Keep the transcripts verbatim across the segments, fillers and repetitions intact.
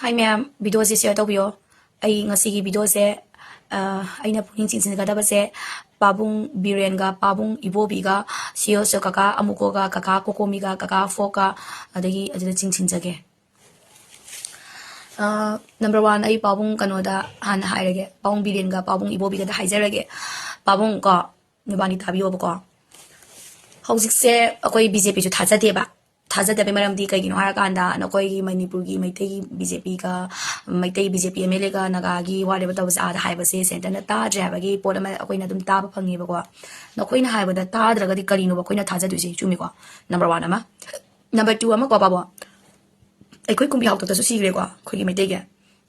ꯍꯥꯏ ꯃꯌꯥꯝ, ꯚꯤꯗꯤꯑꯣꯁꯦ ꯁꯤꯌꯔ ꯇꯧꯕꯤꯌꯣ꯫ ꯑꯩ ꯉꯁꯤꯒꯤ ꯚꯤꯗꯤꯑꯣꯁꯦ, ꯑ, ꯑꯩꯅ ꯄꯨꯛꯅꯤꯡ ꯆꯤꯡꯁꯤꯟꯒꯗꯕꯁꯦ ꯄꯥꯕꯨꯡ ꯕꯤꯔꯦꯟꯒ ꯄꯥꯕꯨꯡ ꯏꯕꯣꯕꯤꯒ, ꯁꯤ ꯑꯣꯁ ꯀꯀꯥ ꯑꯃꯨꯀꯣꯒ, ꯀꯀꯥ ꯀꯣꯀꯣꯃꯤꯒ, ꯀꯀꯥ ꯐꯣꯛꯀ, ꯑꯗꯒꯤ ꯑꯗꯨꯗ ꯆꯤꯡꯁꯤꯟꯖꯒꯦ꯫ ꯑ, ꯅꯝꯕꯔ ꯋꯥꯟ, ꯑꯩ ꯄꯥꯕꯨꯡ ꯀꯩꯅꯣꯗ ꯍꯥꯟꯅ ꯍꯥꯏꯔꯒꯦ, ꯄꯥꯕꯨꯡ ꯕꯤꯔꯦꯟꯒ ꯄꯥꯕꯨꯡ ꯏꯕꯣꯕꯤꯒꯗ ꯍꯥꯏꯖꯔꯒꯦ꯫ ꯄꯥꯕꯨꯡ ꯀꯣ, ꯅꯕꯥꯅꯤ ꯇꯥꯕꯤꯌꯣꯕꯀꯣ꯫ ꯍꯧꯖꯤꯛꯁꯦ ꯑꯩꯈꯣꯏ ꯕꯤ ꯖꯦ ꯄꯤꯁꯨ ꯊꯥꯖꯗꯦꯕ꯫ ꯊꯥꯖꯗꯕꯩ ꯃꯔꯝꯗꯤ ꯀꯩꯒꯤꯅꯣ ꯍꯥꯏꯔꯀꯥꯟꯗ, ꯅꯈꯣꯏꯒꯤ ꯃꯅꯤꯄꯨꯔꯒꯤ ꯃꯩꯇꯩꯒꯤ ꯕꯤ ꯖꯦ ꯄꯤꯒ, Meitei B J P M L ꯑꯦꯒ ꯅꯥꯒꯥꯒꯤ ꯋꯥꯔꯦꯕ ꯇꯧꯕꯁꯦ ꯑꯥꯗ ꯍꯥꯏꯕꯁꯦ ꯁꯦꯟꯇꯔꯅ ꯇꯥꯗ꯭ꯔꯦ ꯍꯥꯏꯕꯒꯤ ꯄꯣꯠ ꯑꯃ ꯑꯩꯈꯣꯏꯅ ꯑꯗꯨꯝ ꯇꯥꯕ ꯐꯪꯉꯦꯕꯀꯣ꯫ ꯅꯈꯣꯏꯅ ꯍꯥꯏꯕꯗ ꯇꯥꯗ꯭ꯔꯒꯗꯤ ꯀꯔꯤꯅꯣꯕ ꯑꯩꯈꯣꯏꯅ ꯊꯥꯖꯗꯣꯏꯁꯦ? ꯆꯨꯝꯃꯤꯀꯣ? ꯅꯝꯕꯔ ꯋꯥꯟ ꯑꯃ꯫ ꯅꯝꯕꯔ ꯇꯨ ꯑꯃ ꯀꯣ ꯄꯥꯕꯣ, ꯑꯩꯈꯣꯏ ꯀꯨꯝꯕꯤ ꯍꯥꯎꯇꯛꯇꯁꯨ ꯁꯤꯈ꯭ꯔꯦꯀꯣ ꯑꯩꯈꯣꯏꯒꯤ ꯃꯩꯇꯩꯒꯤ꯫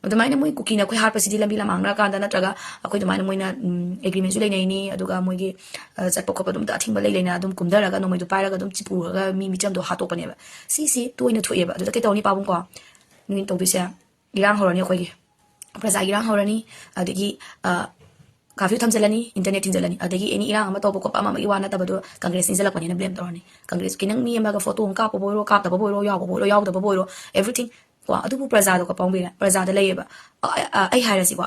ꯑꯗꯨꯃꯥꯏꯅ ꯃꯣꯏ ꯀꯨꯀꯤꯅ ꯑꯩꯈꯣꯏ ꯍꯥꯠꯄꯁꯤꯗꯤ ꯂꯝꯕꯤ ꯂꯝꯍꯥꯡꯅꯔꯀꯥꯟꯗ, ꯅꯠꯇ꯭ꯔꯒ ꯑꯩꯈꯣꯏ ꯑꯗꯨꯃꯥꯏꯅ ꯃꯣꯏꯅ, ꯎꯝ, ꯑꯦꯒ꯭ꯔꯤꯃꯦꯟꯁꯨ ꯂꯩꯅꯩꯅꯤ, ꯑꯗꯨꯒ ꯃꯣꯏꯒꯤ, ꯑ, ꯆꯠꯄ ꯈꯣꯠꯄ ꯑꯗꯨꯝ ꯑꯊꯤꯡꯕ ꯂꯩ ꯂꯩꯅ ꯑꯗꯨꯝ ꯀꯨꯝꯊꯔꯒ ꯅꯣꯡꯃꯩꯗꯣ ꯄꯥꯏꯔꯒ ꯑꯗꯨꯝ ꯆꯤꯄꯨꯔꯒ ꯃꯤ ꯃꯤꯆꯝꯗꯣ ꯍꯥꯠꯇꯣꯛꯄꯅꯦꯕ꯫ ꯁꯤꯁꯤ ꯇꯣꯏꯅ ꯊꯣꯛꯑꯦꯕ꯫ ꯑꯗꯨꯗ ꯀꯩ ꯇꯧꯅꯤ ꯄꯥꯕꯨꯡꯀꯣ? ꯅꯣꯏꯅ ꯇꯧꯗꯣꯏꯁꯦ, ꯏꯔꯥꯡ ꯍꯧꯔꯅꯤ ꯑꯩꯈꯣꯏꯒꯤ꯫ ꯄ꯭ꯔꯖꯥꯒꯤ ꯏꯔꯥꯡ ꯍꯧꯔꯅꯤ, ꯑꯗꯒꯤ, ꯑ, ꯀꯥꯔꯐ꯭ꯌꯨ ꯊꯝꯖꯤꯜꯂꯅꯤ, ꯏꯟꯇꯔꯅꯦꯠ ꯊꯤꯡꯖꯤꯜꯂꯅꯤ, ꯑꯗꯒꯤ ꯑꯦꯅꯤ ꯏꯔꯥꯡ ꯑꯃ ꯇꯧꯕ ꯈꯣꯠꯄ ꯑꯃ ꯑꯃꯒꯤ ꯋꯥ ꯅꯠꯇꯕꯗꯣ ꯀꯪꯒ꯭ꯔꯦꯁ ꯅꯤꯡꯁꯤꯜꯂꯛꯄꯅꯤꯅ ꯕ꯭ꯂꯦꯝ ꯇꯧꯔꯅꯤ꯫ ꯀꯪꯒ꯭ꯔꯦꯁꯀꯤ ꯅꯪ ꯃꯤ ꯑꯃꯒ ꯐꯣꯇꯣ ꯑꯃ ꯀꯥꯞꯄꯕꯨ ꯑꯣꯏꯔꯣ, ꯀꯥꯞꯇꯕꯕꯨ ꯑꯣꯏꯔꯣ, ꯌꯥꯎꯕꯕꯨ ꯑꯣꯏꯔꯣ, ꯌꯥꯎꯗꯕꯕꯨ ꯑꯣꯏꯔꯣ, ꯑꯦꯚ꯭ꯔꯤꯊꯤꯡ ꯀꯣ꯫ ꯑꯗꯨꯕꯨ ꯄ꯭ꯔꯖꯥꯗꯣ ꯀꯄꯥꯎꯕꯤꯔꯦ, ꯄ꯭ꯔꯖꯥꯗ ꯂꯩꯌꯦꯕ꯫ ꯑ, ꯑ, ꯑ, ꯑꯩ ꯍꯥꯏꯔꯁꯤꯀꯣ,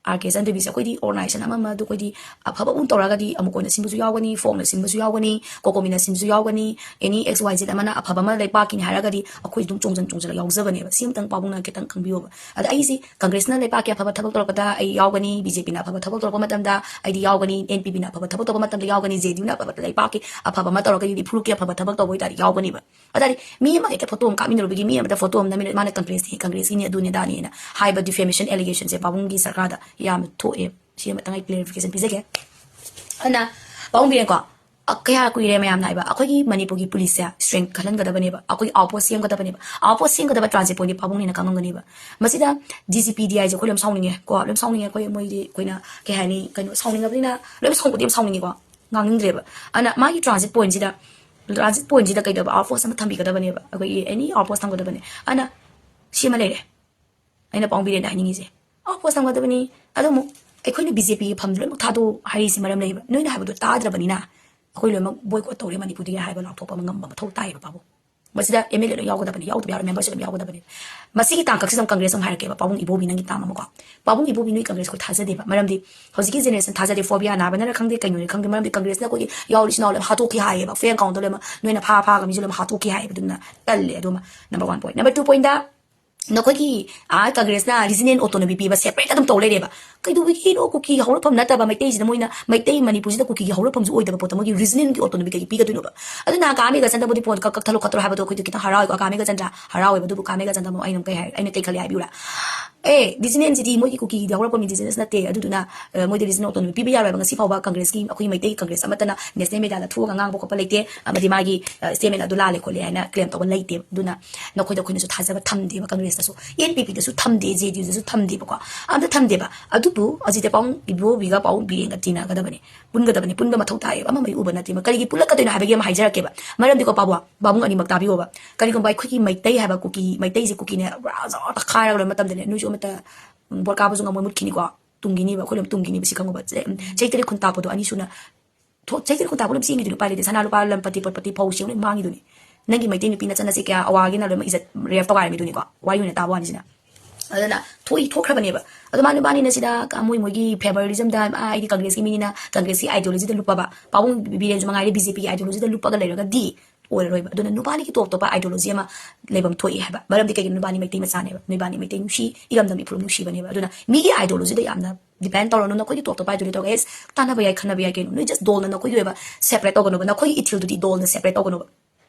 ꯑꯥꯔ ꯀꯦ ꯆꯟꯗꯕꯤꯁꯦ ꯑꯩꯈꯣꯏꯗꯤ ꯑꯣꯔꯒꯅꯥꯏꯖꯦꯁꯟ ꯑꯃ ꯑꯃ ꯑꯗꯨ ꯑꯩꯈꯣꯏꯗꯤ ꯑꯐꯕ ꯑꯃ ꯇꯧꯔꯒꯗꯤ ꯑꯃꯨꯛ ꯀꯣꯟꯅ ꯁꯤꯟꯕꯁꯨ ꯌꯥꯎꯒꯅꯤ, ꯐꯣꯛꯅ ꯁꯤꯟꯕꯁꯨ ꯌꯥꯎꯒꯅꯤ, ꯀꯣꯀꯣꯃꯤꯅ ꯁꯤꯟꯕꯁꯨ ꯌꯥꯎꯒꯅꯤ, ꯑꯦꯅꯤ ꯑꯦꯛꯁ ꯋꯥꯏ ꯖꯦꯠ ꯑꯃꯅ ꯑꯐꯕ ꯑꯃ ꯂꯩꯕꯥꯛꯀꯤꯅꯤ ꯍꯥꯏꯔꯒꯗꯤ ꯑꯩꯈꯣꯏ ꯑꯗꯨꯝ ꯆꯣꯡꯁꯤꯟ ꯆꯣꯡꯁꯤꯜꯂꯒ ꯌꯥꯎꯖꯕꯅꯦꯕ꯫ ꯁꯤ ꯑꯃꯇꯪ ꯄꯥꯕꯨꯡꯅ ꯈꯤꯇꯪ ꯈꯪꯕꯤꯌꯣꯕ꯫ ꯑꯗ ꯑꯩꯁꯤ ꯀꯪꯒ꯭ꯔꯦꯁꯅ ꯂꯩꯕꯥꯛꯀꯤ ꯑꯐꯕ ꯊꯕꯛ ꯇꯧꯔꯛꯄꯗ ꯑꯩ ꯌꯥꯎꯒꯅꯤ, ꯕꯤ ꯖꯦ ꯄꯤꯅ ꯑꯐꯕ ꯊꯕꯛ ꯇꯧꯔꯛꯄ ꯃꯇꯝꯗ ꯑꯩꯗꯤ ꯌꯥꯎꯒꯅꯤ, ꯑꯦꯟ ꯄꯤ ꯄꯤꯅ ꯑꯐꯕ ꯊꯕꯛ ꯇꯧꯔꯛꯄ ꯃꯇꯝꯗ ꯌꯥꯎꯒꯅꯤ, ꯖꯦ ꯗꯤ ꯌꯨꯅ ꯑꯐꯕ ꯂꯩꯕꯥꯛꯀꯤ ꯑꯐꯕ ꯑꯃ ꯇꯧꯔꯒꯗꯤ ꯏꯐꯨꯔꯨꯞꯀꯤ ꯑꯐꯕ ꯊꯕꯛ ꯇꯧꯕ ꯑꯣꯏꯇꯥꯔꯗꯤ ꯌꯥꯎꯒꯅꯤꯕ꯫ ꯑꯗꯨꯗꯤ ꯃꯤ ꯑꯃꯒ ꯍꯦꯛꯇ ꯐꯣꯇꯣ ꯑꯃ ꯀꯥꯞꯃꯤꯟꯅꯔꯨꯕꯒꯤ ꯃꯤ ꯑꯃꯗ ꯐꯣꯇꯣ ꯑꯃ ꯅꯝꯃꯤꯟꯅ ꯃꯥꯅ ꯀꯪꯒ꯭ꯔꯦꯁꯅꯤ, ꯀꯪꯒ꯭ꯔꯦꯁꯀꯤꯅꯤ, ꯑꯗꯨꯅꯤ ꯑꯗꯥꯅꯤꯅ ꯍꯥꯏꯕ ꯗꯤꯐꯦꯃꯦꯁꯟ ꯑꯦꯂꯤꯒꯦꯁꯟꯁꯦ ꯄꯥꯕꯨꯡꯒꯤ ꯁꯔꯀꯥꯔꯗ ꯌꯥꯝꯅ ꯊꯣꯛꯑꯦ꯫ ꯁꯤ ꯑꯃꯇꯪ ꯑꯩ ꯀ꯭ꯂꯦꯔꯤꯐꯤꯀꯦꯁꯟ ꯄꯤꯖꯒꯦ꯫ ꯑꯗꯨꯅ ꯄꯥꯕꯨꯡ ꯕꯤꯔꯦꯟꯀꯣ, ꯑ, ꯀꯌꯥ ꯀꯨꯏꯔꯦ ꯃꯌꯥꯝꯅ ꯍꯥꯏꯕ, ꯑꯩꯈꯣꯏꯒꯤ ꯃꯅꯤꯄꯨꯔꯒꯤ ꯄꯨꯂꯤꯁꯁꯦ ꯁ꯭ꯇ꯭ꯔꯦꯡ ꯈꯜꯍꯟꯒꯗꯕꯅꯦꯕ, ꯑꯩꯈꯣꯏꯒꯤ ꯑꯥꯎꯠꯄꯣꯁ ꯁꯦꯝꯒꯗꯕꯅꯦꯕ꯫ ꯑꯥꯎꯠꯄꯣꯁ ꯁꯦꯝꯒꯗꯕ ꯇ꯭ꯔꯥꯟꯖꯤꯠ ꯄꯣꯏꯟꯗꯤ ꯄꯥꯕꯨꯡꯅꯤꯅ ꯈꯪꯉꯝꯒꯅꯦꯕ꯫ ꯃꯁꯤꯗ ꯗꯤ ꯖꯤ ꯄꯤ ꯗꯤ ꯑꯥꯏꯁꯦ ꯑꯩꯈꯣꯏ ꯂꯣꯏ ꯁꯥꯎꯅꯤꯡꯉꯦ ꯀꯣ, ꯂꯣꯏ ꯁꯥꯎꯅꯤꯡꯉꯦ꯫ ꯑꯩꯈꯣꯏ ꯃꯣꯏꯗꯤ ꯑꯩꯈꯣꯏꯅ ꯀꯩ ꯍꯥꯏꯅꯤ, ꯀꯩꯅꯣ ꯁꯥꯎꯅꯤꯡꯉꯕꯅꯤꯅ ꯂꯣꯏ ꯁꯥꯎꯕꯗꯤ ꯌꯥꯝ ꯁꯥꯎꯅꯤꯡꯉꯦꯀꯣ, ꯉꯥꯡꯅꯤꯡꯗ꯭ꯔꯦꯕ꯫ ꯑꯗꯨꯅ ꯃꯥꯒꯤ ꯇ꯭ꯔꯥꯟꯖꯤꯠ ꯄꯣꯏꯟꯁꯤꯗ, ꯇ꯭ꯔꯥꯟꯖꯤꯠ ꯄꯣꯏꯟꯁꯤꯗ ꯀꯩꯗꯧꯕ, ꯑꯥꯎꯠꯄꯣꯁ ꯑꯃ ꯊꯝꯕꯤꯒꯗꯕꯅꯦꯕ, ꯑꯩꯈꯣꯏꯒꯤ ꯑꯦꯅꯤ ꯑꯥꯎꯠꯄꯣꯁ ꯊꯝꯒꯗꯕꯅꯦ꯫ ꯑꯗꯨꯅ ꯁꯤ ꯑꯃ ꯂꯩꯔꯦ꯫ ꯑꯩꯅ ꯄꯥꯎ ꯕꯤꯔꯦꯟꯗ ꯍꯥꯏꯅꯤꯡꯉꯤꯁꯦ, ꯑꯥꯎꯠꯄꯣꯁ ꯊꯝꯒꯗꯕꯅꯤ꯫ ꯑꯗꯣ ꯑꯃꯨꯛ ꯑꯩꯈꯣꯏꯅ ꯕꯤ ꯖꯦ ꯄꯤꯒꯤ ꯐꯝ ꯂꯣꯏꯅꯃꯛ ꯊꯥꯗꯣꯛꯎ ꯍꯥꯏꯔꯤꯁꯤ ꯃꯔꯝ ꯂꯩꯌꯦꯕ꯫ ꯅꯣꯏꯅ ꯍꯥꯏꯕꯗꯣ ꯇꯥꯗ꯭ꯔꯕꯅꯤꯅ ꯑꯩꯈꯣꯏ ꯂꯣꯏꯅꯃꯛ ꯕꯣꯏꯀꯣꯠ ꯇꯧꯔꯦ ꯃꯅꯤꯄꯨꯔꯗꯒꯤ ꯍꯥꯏꯕ ꯂꯥꯎꯊꯣꯛꯄ ꯑꯃ ꯉꯝꯕ ꯃꯊꯧ ꯇꯥꯏꯌꯦꯕ ꯄꯥꯕꯨꯡ꯫ ꯃꯁꯤꯗ ꯑꯦꯝ ꯑꯦꯜ ꯑꯦ ꯂꯣꯏ ꯌꯥꯎꯒꯗꯕꯅꯤ, ꯌꯥꯎꯗꯕ ꯌꯥꯔꯣꯏ, ꯃꯦꯝꯕꯔꯁꯨ ꯑꯗꯨꯝ ꯌꯥꯎꯒꯗꯕꯅꯤ꯫ ꯃꯁꯤꯒꯤ ꯇꯥꯡꯀꯛꯁꯤꯗ ꯑꯃꯨꯛ ꯀꯪꯒ꯭ꯔꯦꯁ ꯑꯃꯨꯛ ꯍꯥꯏꯔꯛꯀꯦꯕ, ꯄꯥꯕꯨꯡ ꯏꯕꯣꯕꯤ, ꯅꯪꯒꯤ ꯇꯥꯝ ꯑꯃꯀꯣ꯫ ꯄꯥꯕꯨꯡ ꯏꯕꯣꯕꯤ, ꯅꯣꯏ ꯀꯪꯒ꯭ꯔꯦꯁ ꯑꯩꯈꯣꯏ ꯊꯥꯖꯗꯦꯕ, ꯃꯔꯝꯗꯤ ꯍꯧꯖꯤꯛꯀꯤ ꯖꯦꯅꯦꯔꯦꯁꯟ ꯊꯥꯖꯗꯦ, ꯐꯣꯕꯤꯌꯥ ꯅꯥꯕꯅꯔ ꯈꯪꯗꯦ, ꯀꯩꯅꯣꯅꯤ ꯈꯪꯗꯦ, ꯃꯔꯝꯗꯤ ꯀꯪꯒ꯭ꯔꯦꯁꯅ ꯑꯩꯈꯣꯏꯒꯤ ꯌꯥꯎꯔꯤꯁꯤ ꯏꯅꯥꯎ ꯂꯣꯏꯅ ꯍꯥꯠꯇꯣꯛꯈꯤ ꯍꯥꯏꯌꯦꯕ, ꯐꯦꯟ ꯑꯦꯀꯥꯎꯟꯗ ꯂꯣꯏꯅ ꯅꯣꯏꯅ ꯐꯥ ꯐꯥꯒ ꯃꯤꯁꯨ ꯂꯣꯏꯅ ꯍꯥꯠꯇꯣꯛꯈꯤ ꯍꯥꯏꯌꯦꯕ, ꯑꯗꯨꯅ ꯇꯜꯂꯦ꯫ ꯑꯗꯨꯃ number one point꯫ Number two pointꯗ ꯅꯈꯣꯏꯒꯤ ꯑꯥ ꯀꯪꯒ꯭ꯔꯦꯁꯅ ꯔꯤꯖꯅꯦꯜ ꯑꯣꯇꯣꯅꯣꯃꯤ ꯄꯤꯕ, ꯁꯦꯄꯔꯦꯠ ꯑꯗꯨꯝ ꯇꯧ ꯂꯩꯔꯦꯕ꯫ ꯀꯩꯗꯧꯕꯒꯤꯅꯣ ꯀꯨꯀꯤ ꯍꯧꯔꯛꯐꯝ ꯅꯠꯇꯕ ꯃꯩꯇꯩꯁꯤꯗ ꯃꯣꯏꯅ, ꯃꯩꯇꯩ ꯃꯅꯤꯄꯨꯔꯁꯤꯗ ꯀꯨꯀꯤꯒꯤ ꯍꯧꯔꯛꯐꯝꯁꯨ ꯑꯣꯏꯗꯕ ꯄꯣꯠꯇ ꯃꯣꯏꯒꯤ ꯔꯤꯖꯅꯦꯜꯒꯤ ꯑꯣꯇꯣꯅꯣꯃꯤ ꯀꯩꯒꯤ ꯄꯤꯒꯗꯣꯏꯅꯣꯕ? ꯑꯗꯨꯅ ꯀꯥꯃꯦꯒ ꯆꯟꯗꯕꯨꯗꯤ ꯐꯣꯟ ꯀꯛ-, ꯀꯛꯊꯠꯂꯣ ꯈꯣꯠꯇꯂꯣ ꯍꯥꯏꯕꯗꯣ ꯑꯩꯈꯣꯏꯗꯣ ꯈꯤꯇꯪ ꯍꯔꯥꯎꯏꯀꯣ, ꯀꯥꯃꯦꯒ ꯆꯟꯗ꯭ꯔꯥ ꯍꯔꯥꯎꯋꯦꯕ꯫ ꯑꯗꯨꯕꯨ ꯀꯥꯃꯦꯒ ꯆꯟꯗꯕꯨ ꯑꯩꯅ ꯀꯩ ꯍꯥꯏ, ꯑꯩꯅ ꯀꯩ ꯈꯜꯂꯤ ꯍꯥꯏꯕꯤꯌꯨꯔꯥ? ꯑꯦ, ꯔꯤꯖꯅꯦꯜꯁꯤꯗꯤ ꯃꯣꯏꯒꯤ ꯀꯨꯀꯤꯒꯤꯗꯤ ꯍꯧꯔꯛꯐꯝ ꯏꯟꯗꯤꯖꯤꯅꯁ ꯅꯠꯇꯦ, ꯑꯗꯨꯗꯨꯅ ꯑ, ꯃꯣꯏꯗ ꯔꯤꯖꯅꯦꯜ ꯑꯣꯇꯣꯅꯣꯃꯤ ꯄꯤꯕ ꯌꯥꯔꯣꯏ ꯍꯥꯏꯕ꯫ ꯉꯁꯤ ꯐꯥꯎꯕ ꯀꯪꯒ꯭ꯔꯦꯁꯀꯤ, ꯑꯩꯈꯣꯏꯒꯤ ꯃꯩꯇꯩ ꯀꯪꯒ꯭ꯔꯦꯁ ꯑꯃꯠꯇꯅ ꯅꯦꯁꯅꯦꯜ ꯃꯦꯗꯤꯌꯥꯗ ꯊꯣꯛꯑꯒ ꯉꯥꯡꯕ ꯈꯣꯠꯄ ꯂꯩꯇꯦ, ꯑꯃꯗꯤ ꯃꯥꯒꯤ ꯁ꯭ꯇꯦꯠꯃꯦꯟ ꯑꯗꯨ ꯂꯥꯜꯂꯦ ꯈꯣꯠꯂꯦ ꯍꯥꯏꯅ ꯀ꯭ꯂꯦꯝ ꯇꯧꯕ ꯂꯩꯇꯦ꯫ ꯑꯗꯨꯅ ꯅꯈꯣꯏꯗ ꯑꯩꯈꯣꯏꯅꯁꯨ ꯊꯥꯖꯕ ꯊꯝꯗꯦꯕ, ꯀꯪꯒ꯭ꯔꯦꯁꯇꯁꯨ, ꯑꯦꯟ ꯄꯤ ꯄꯤꯗꯁꯨ ꯊꯝꯗꯦ, ꯖꯦ ꯗꯤ ꯌꯨꯗꯁꯨ ꯊꯝꯗꯦꯕꯀꯣ, ꯑꯝꯇ ꯊꯝꯗꯦꯕ꯫ ꯑꯗꯨꯕꯨ ꯑꯁꯤꯗ ꯄꯥꯎꯡ ꯏꯕꯣꯕꯤꯒ ꯄꯥꯎꯡ ꯕꯤꯔꯦꯟꯒ ꯇꯤꯟꯅꯒꯗꯕꯅꯦ, ꯄꯨꯟꯒꯗꯕꯅꯦ, ꯄꯨꯟꯕ ꯃꯊꯧ ꯇꯥꯏꯌꯦꯕ꯫ ꯑꯃ ꯃꯩ ꯎꯕ ꯅꯠꯇꯦꯕ꯫ ꯀꯔꯤꯒꯤ ꯄꯨꯜꯂꯛꯀꯗꯣꯏꯅꯣ ꯍꯥꯏꯕꯒꯤ ꯑꯃ ꯍꯥꯏꯖꯔꯛꯀꯦꯕ꯫ ꯃꯔꯝꯗꯤꯀꯣ ꯄꯥꯕꯨꯡ, ꯄꯥꯕꯨꯡ ꯑꯅꯤꯃꯛ ꯇꯥꯕꯤꯌꯣꯕ꯫ ꯀꯔꯤꯒꯨꯝꯕ ꯑꯩꯈꯣꯏꯒꯤ ꯃꯩꯇꯩ ꯍꯥꯏꯕ ꯀꯨꯀꯤ, ꯃꯩꯇꯩꯁꯦ ꯀꯨꯀꯤꯅꯦ ꯄꯨꯔꯥ ꯖꯥꯠ ꯈꯥꯏꯔꯒ ꯂꯩꯕ ꯃꯇꯝꯗꯅꯦ, ꯅꯣꯏꯁꯨ ꯑꯃꯠꯇ, ꯎꯝ, ꯚꯣꯠ ꯀꯥꯕꯁꯨ ꯉꯝꯃꯣꯏ, ꯃꯨꯠꯈꯤꯅꯤꯀꯣ꯫ ꯇꯨꯡꯒꯤꯅꯤꯕ, ꯑꯩꯈꯣꯏ ꯂꯣꯏ ꯇꯨꯡꯒꯤꯅꯤꯕ, ꯁꯤ ꯈꯪꯉꯨꯕ꯫ ꯆꯍꯤ, ꯆꯍꯤ ꯇꯔꯦꯠ ꯈꯨꯟ ꯇꯥꯛꯄꯗꯣ ꯑꯅꯤꯁꯨꯅ ꯊꯣꯛ-, ꯆꯍꯤ ꯇꯔꯦꯠ ꯈꯨꯟ ꯇꯥꯛꯄ ꯂꯣꯏ ꯆꯦꯟꯈꯤꯗꯨꯅꯤ, ꯎꯄꯥꯏ ꯂꯩꯇꯦ꯫ ꯁꯅꯥ ꯂꯨꯄꯥ, ꯂꯝ ꯄꯠꯇꯤ ꯄꯠ-, ꯄꯠꯇꯤ ꯐꯧ ꯁꯤ ꯂꯣꯏ ꯃꯥꯡꯈꯤꯗꯨꯅꯤ꯫ ꯅꯪꯒꯤ ꯃꯩꯇꯩ ꯅꯨꯄꯤ ꯅꯆꯟ ꯅꯆꯦ ꯀꯌꯥ ꯑꯋꯥꯒꯤꯅ ꯂꯣꯏꯅꯃꯛ ꯏꯖꯠ ꯔꯦꯞ ꯇꯧꯒꯥꯏꯔꯝꯃꯤꯗꯨꯅꯤꯀꯣ, ꯋꯥꯔꯤ ꯑꯣꯏꯅ ꯇꯥꯕ ꯋꯥꯅꯤꯁꯤꯅ꯫ ꯑꯗꯨꯅ ꯊꯣꯛꯏ, ꯊꯣꯛꯈ꯭ꯔꯕꯅꯦꯕ꯫ ꯑꯗꯣ ꯃꯥ ꯅꯨꯄꯥꯅꯤꯅ ꯁꯤꯗ ꯀ-, ꯃꯣꯏ ꯃꯣꯏꯒꯤ ꯐꯦꯚꯔꯤꯖꯝꯗ, "ꯑꯥ, ꯑꯩꯗꯤ ꯀꯪꯒ꯭ꯔꯦꯁꯀꯤ ꯃꯤꯅꯤꯅ ꯀꯪꯒ꯭ꯔꯦꯁꯀꯤ ꯑꯥꯏꯗꯤꯌꯣꯂꯣꯖꯤꯗ ꯂꯨꯞꯄꯕ", ꯄꯥꯕꯨꯡ ꯕꯤꯔꯦꯟꯁꯨ ꯃꯉꯥꯏꯔꯦ, ꯕꯤ ꯖꯦ ꯄꯤꯒꯤ ꯑꯥꯏꯗꯤꯌꯣꯂꯣꯖꯤꯗ ꯂꯨꯞꯄꯒ ꯂꯩꯔꯒꯗꯤ ꯑꯣꯏꯔꯔꯣꯏꯕ꯫ ꯑꯗꯨꯅ ꯅꯨꯄꯥꯅꯤꯒꯤ ꯇꯣꯞ ꯇꯣꯞꯄ ꯑꯥꯏꯗꯤꯌꯣꯂꯣꯖꯤ ꯑꯃ ꯂꯩꯐꯝ ꯊꯣꯛꯏ ꯍꯥꯏꯕ꯫ ꯃꯔꯝꯗꯤ ꯀꯩꯒꯤꯅꯣ? ꯅꯨꯄꯥꯅꯤ ꯃꯩꯇꯩ ꯃꯆꯥꯅꯦꯕ, ꯅꯨꯄꯥꯅꯤ ꯃꯩꯇꯩ ꯅꯨꯡꯁꯤ, ꯏꯔꯝꯗꯝ ꯏꯐꯨꯔꯨꯞ ꯅꯨꯡꯁꯤꯕꯅꯦꯕ꯫ ꯑꯗꯨꯅ ꯃꯤꯒꯤ ꯑꯥꯏꯗꯤꯌꯣꯂꯣꯖꯤꯗ ꯌꯥꯝꯅ ꯗꯤꯄꯦꯟ ꯇꯧꯔꯅꯨ꯫ ꯅꯈꯣꯏꯒꯤ ꯇꯣꯞ ꯇꯣꯞꯄ ꯑꯥꯏꯗꯤꯌꯣꯂꯣꯖꯤ ꯇꯧꯔꯒ, "ꯑꯦꯁ, ꯇꯥꯟꯅꯕ ꯌꯥꯏ, ꯈꯟꯅꯕ ꯌꯥꯏ", ꯀꯩꯅꯣ? ꯅꯣꯏ ꯖꯁ ꯗꯣꯜꯅ ꯅꯈꯣꯏꯒꯤ ꯑꯣꯏꯕ ꯁꯦꯄꯔꯦꯠ ꯇꯧꯒꯅꯨꯕ꯫ ꯅꯈꯣꯏꯒꯤ ꯏꯊꯤꯜꯗꯨꯗꯤ ꯗꯣꯜꯅ ꯁꯦꯄꯔꯦꯠ ꯇꯧꯒꯅꯨꯕ꯫